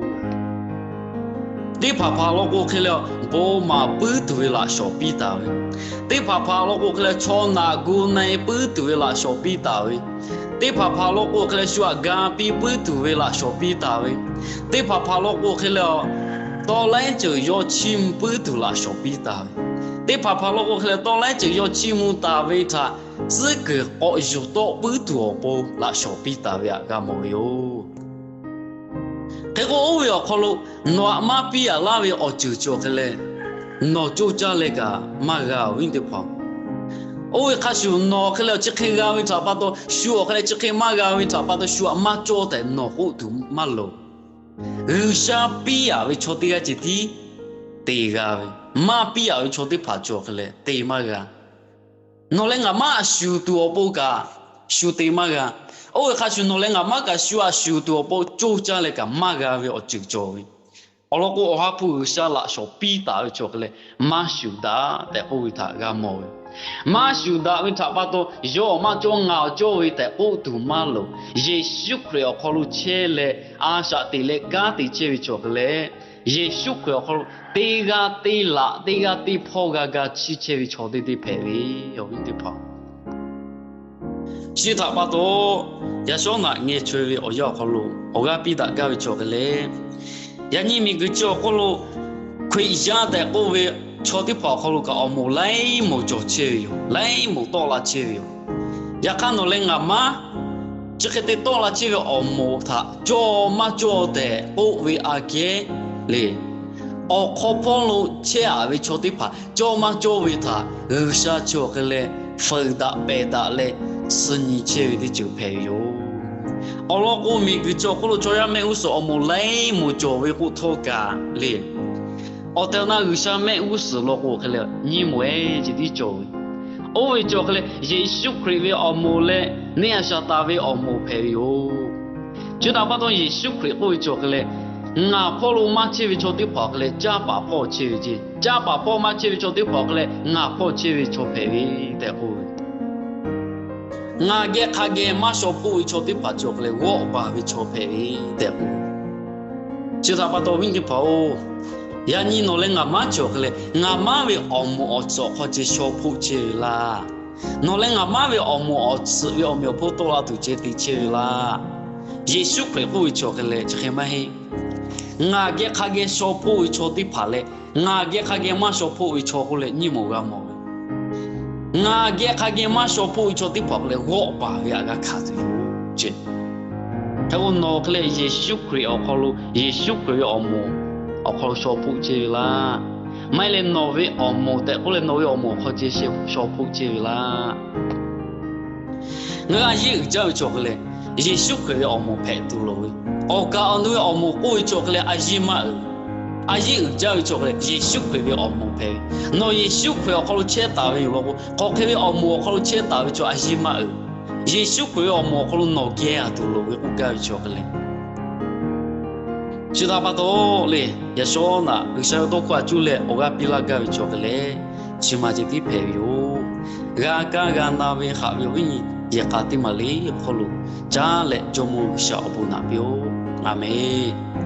Teˇ hpaˍ hpaˍ law k'o hk'e leh, bon maˍ puiˉ tuˬ ve laꞈ shawnˍ piˇ taˍ ve, teˇ hpaˍ hpaˍ law k'o hk'e leh, chaw naꞈ gu na-e puiˉ tuˬ ve laꞈ shawnˍ piˇ taˍ ve, teˇ hpaˍ hpaˍ law k'o hk'e leh, shu aꞈ ga piˇ puiˉ tuˬ ve laꞈ shawnˍ piˇ taˍ ve, teˇ hpaˍ hpaˍ law k'o hk'e leh, tawˇ laiˉ ceuˬ yawˇ chiˇ mvuh puiˉ tuˬ laꞈ shawnˍ piˇ taˍ ve, teˇ hpaˍ hpaˍ law k'o hk'e leh, tawˇ laiˉ ceuˬ yawˇ chiˇ mvuh taˍ ve htaꞈ tcuhˉ kuiˬ k'awꞈ yuˬ tawˆ puiˉ tuˬ awˬ pon laꞈ shawnˍ piˇ taˍ ve htaꞈ g'a mawˬ ve yoˬ. Hk'e k'o, oˇ ve awˬ hk'aw lo nawˬ aꞈ maˇ piˇ aꞈ laˇ ve awˬ ceuˬ cawˬ hk'e leh, nawˬ coˇ caˇ leh kaꞈ maˇ g'a, awˬ viˉ teˇ hpaˍ. Oˇ ve hk'a shuˍ nawˬ hk'e leh chi hk'e g'a ve htaꞈ pa taw, shu awˬ hk'e leh chi hk'e maˇ g'a ve htaꞈ pa taw, shu aꞈ maˇ cawˇ tehꞈ nawˬ k'oˆ tuˬ maˇ loˍ. G'uiˬsha piˇ aꞈ ve chaw teˇ g'aˇ ceh tiˉ te g'a ve. maˇ piˇ-a ve chaw teˇ hpaˍ cawˬ hk'e leh te maˇ g'a. Nawˬ leh ngaˬ maˇ a shu tuˬ awˬ pon kaꞈ shu te maˇ g'a. Oˇ ve hk'a shuˍ nawˬ leh ngaˬ maˇ kaꞈ shu a shu tuˬ awˬ pon coˇ caˇ leh kaꞈ maˇ g'a ve awˬ ceuˬ cawˬ ve. Awˬ lawn k'o, Awˬ ha hpu G'uiˬsha laꞈ shawˍ piˇ taˍ ve cawˬ hk'e leh, maˇ shuˍ daꞈ tehꞈ k'oˆ ve htaꞈ g'a mawˬ ve. Maˇ shuˍ daꞈ ve htaꞈ pa taw, yawˇ awˬ maˇ cawˇ ngaˬ awˬ cawˇ ve tehꞈ k'oˆ tuˬ maˇ loˍ. Yeˍsuˆ Hkriꞈ awˬ hk'aw lo chehˇ leh, a shaꞈ teꞈ leh kanˉ te chehˇ ve cawˬ hk'e leh, Yeˍsuˆ Hkriꞈ awˬ hk'aw lo teˇ g'aˇ teˇ laꞈ, teˇ g'aˇ teˇ hpawˇ g'a ga chiˇ chehˇ ve chaw teˇ teˇ hpehꞈ ve, awˬ viˉ teˇ hpaˍ. Chi htaꞈ pa taw, yaꞈ shawˉ naꞈ ngeh chaweh ve awˬ yanˇ awˬ hk'aw lo awˬ g'aˇ piˇ daꞈ gaˇ ve cawˬ hk'e leh, yaꞈ nyi miˬguiˬ chi awˬ hk'oˆ lo Hkriꞈ yaˇ tehꞈ k'oˆ ve chaw teˇ hpaˍ awˬ hk'aw lo kaꞈ awˬ moˍ laiˉ moˍ cawˬ chehˇ ve yoˬ. Laiˉ moˍ tawˆ la chehˇ ve yoˬ. Yaꞈ hk'aˇ nawˬ leh ngaˬ maˇ chi hk'e te tawˆ la chehˇ ve awˬ moˍ htaꞈ cawˇ maˇ cawˇ tehꞈ k'oˆ ve aꞈ kehˉ le, awˬ hk'aw hpawˇ lo chehˇ-a ve chaw teˇ hpaˍ cawˇ maˇ cawˇ ve htaꞈ G'uiˬsha chi awˬ hk'e leh feuˍ daꞈ pehˬ daꞈ leh suh nyi chehˇ ve teˇ ceuˬ hpehꞈ ve yoˬ. Awˬ lawn k'o, miˬguiˬ chi awˬ hk'oˆ lo chaw yaˇ mehˆ g'uˇ suhˍ awˬ moˍ laiˉ moˍ cawˬ ve k'oˆ htawˇ kaꞈ le, awˬ tehˬ awˬ na G'uiˬsha mehˆ g'uˇ suhˍ law k'o hk'e leh nyiˇ moˍ-e ceh tiˉ cawˬ ve. Oˇ ve cawˬ hk'e leh, Yeˍsuˆ Hkriꞈ ve awˬ moˍ leh neˇ a shaˍ taˍ ve awˬ moˍ hpehꞈ ve yoˬ. Chi htaꞈ pa taw, Yeˍsuˆ Hkriꞈ k'oˆ ve cawˬ hk'e leh, ngaˬ hpawˇ lo maˇ chehˇ ve chaw teˇ hpaˍ awˬ hk'e leh caˇ paˍ hpawˇ chehˇ ve ceˇ. Caˇ paˍ hpawˇ maˇ chehˇ ve chaw teˇ hpaˍ awˬ hk'e leh ngaˬ hpawˇ chehˇ ve chaw hpehꞈ ve tehꞈ k'oˆ ve. Ngaˬ geh hk'a geh maˇ shaw hpoˆ ve chaw teˇ hpaˍ cawˬ hk'e leh g'awˆ baˬ ve chaw hpehꞈ ve tehꞈ k'oˆ ve. Chi htaꞈ pa taw, awˬ viˉ teˇ hpaˍ-oˬ, yaꞈ nyi nawˬ leh ngaˬ maˇ cawˬ hk'e leh ngaˬ maˇ ve awˬ moˍ awˬ tcuhꞈ hk'aw ceh shaw hpoˆ chehˇ ve laˇ. Nawˬ leh ngaˬ maˇ ve awˬ moˍ awˬ tcuhꞈ ve awˬ meꞈ awˬ hponˇ tawˆ la tuˬ ceh te chehˇ ve laˇ. Yeˍsuˆ Hkriꞈ k'oˆ ve cawˬ hk'e leh chi hk'e maˇ heˆ. Ngaˬ geh hk'a geh shaw hpoˆ ve chaw teˇ hpaˍ leh ngaˬ geh hk'a geh maˇ shaw hpoˆ ve chaw k'oˆ leh nyiˇ moˍ g'a mawˬ ve. Ngaˬ geh hk'a geh maˇ shaw hpoˆ ve chaw teˇ hpaˍ k'o leh g'awˆ baˬ ve htaꞈ g'a hkanˍ tuˬ yoˬ ceh. Hk'e k'o, nawˬ hk'e leh Yeˍsuˆ Hkriꞈ awˬ hk'aw lo, Yeˍsuˆ Hkriꞈ ve awˬ moˍ awˬ hk'aw lo shaw hpoˆ chehˇ ve laˇ. Maˇ heˆ leh nawˬ ve awˬ moˍ tehꞈ k'oˆ leh nawˬ ve awˬ moˍ awˬ hk'aw ceh shaw hpoˆ chehˇ ve laˇ. Ngaˬ hui a yiˇ uiˍ jaˇ ve cawˬ hk'e leh, Yeˍsuˆ Hkriꞈ ve awˬ moˍ hpehꞈ tuˬ loˍ ve. Awˬ kaˍ awˬ nu ve awˬ moˍ k'oˆ ve cawˬ hk'e leh a yiˇ maˇ uiˍ. A yiˇ uiˍ jaˇ ve cawˬ hk'e leh Yeˍsuˆ Hkriꞈ ve awˬ moˍ hpehꞈ ve. Nawˬ Yeˍsuˆ Hkriꞈ awˬ hk'aw lo chehˇ taˍ ve yoˬ law k'o, hk'aˬ hk'e ve awˬ moˍ awˬ hk'aw lo chehˇ taˍ ve cawˬ a yiˇ maˇ uiˍ. Yeˍsuˆ Hkriꞈ ve awˬ moˍ awˬ hk'aw lo nawˬ geh a tuˬ loˍ ve k'oˆ gaˇ ve cawˬ hk'e leh, chi htaꞈ pa taw le, yaꞈ shawˉ naꞈ G'uiˬsha ve tawˇ hkawˇ a cuˇ leh awˬ g'aˇ piˇ laˇ gaˇ ve cawˬ hk'e leh, chi ma ceh tiˉ hpehꞈ ve yoˬ. G'a kaˇ g'a na ve haꞈ ve awˬ viˉ nyi yehˬ k'a teˇ maˬ le hk'aw lo caˉ leh Jawˇmawˇ G'uiˬsha awˬ bon naꞈ piˇ-oˆ. Aˍmenˍ.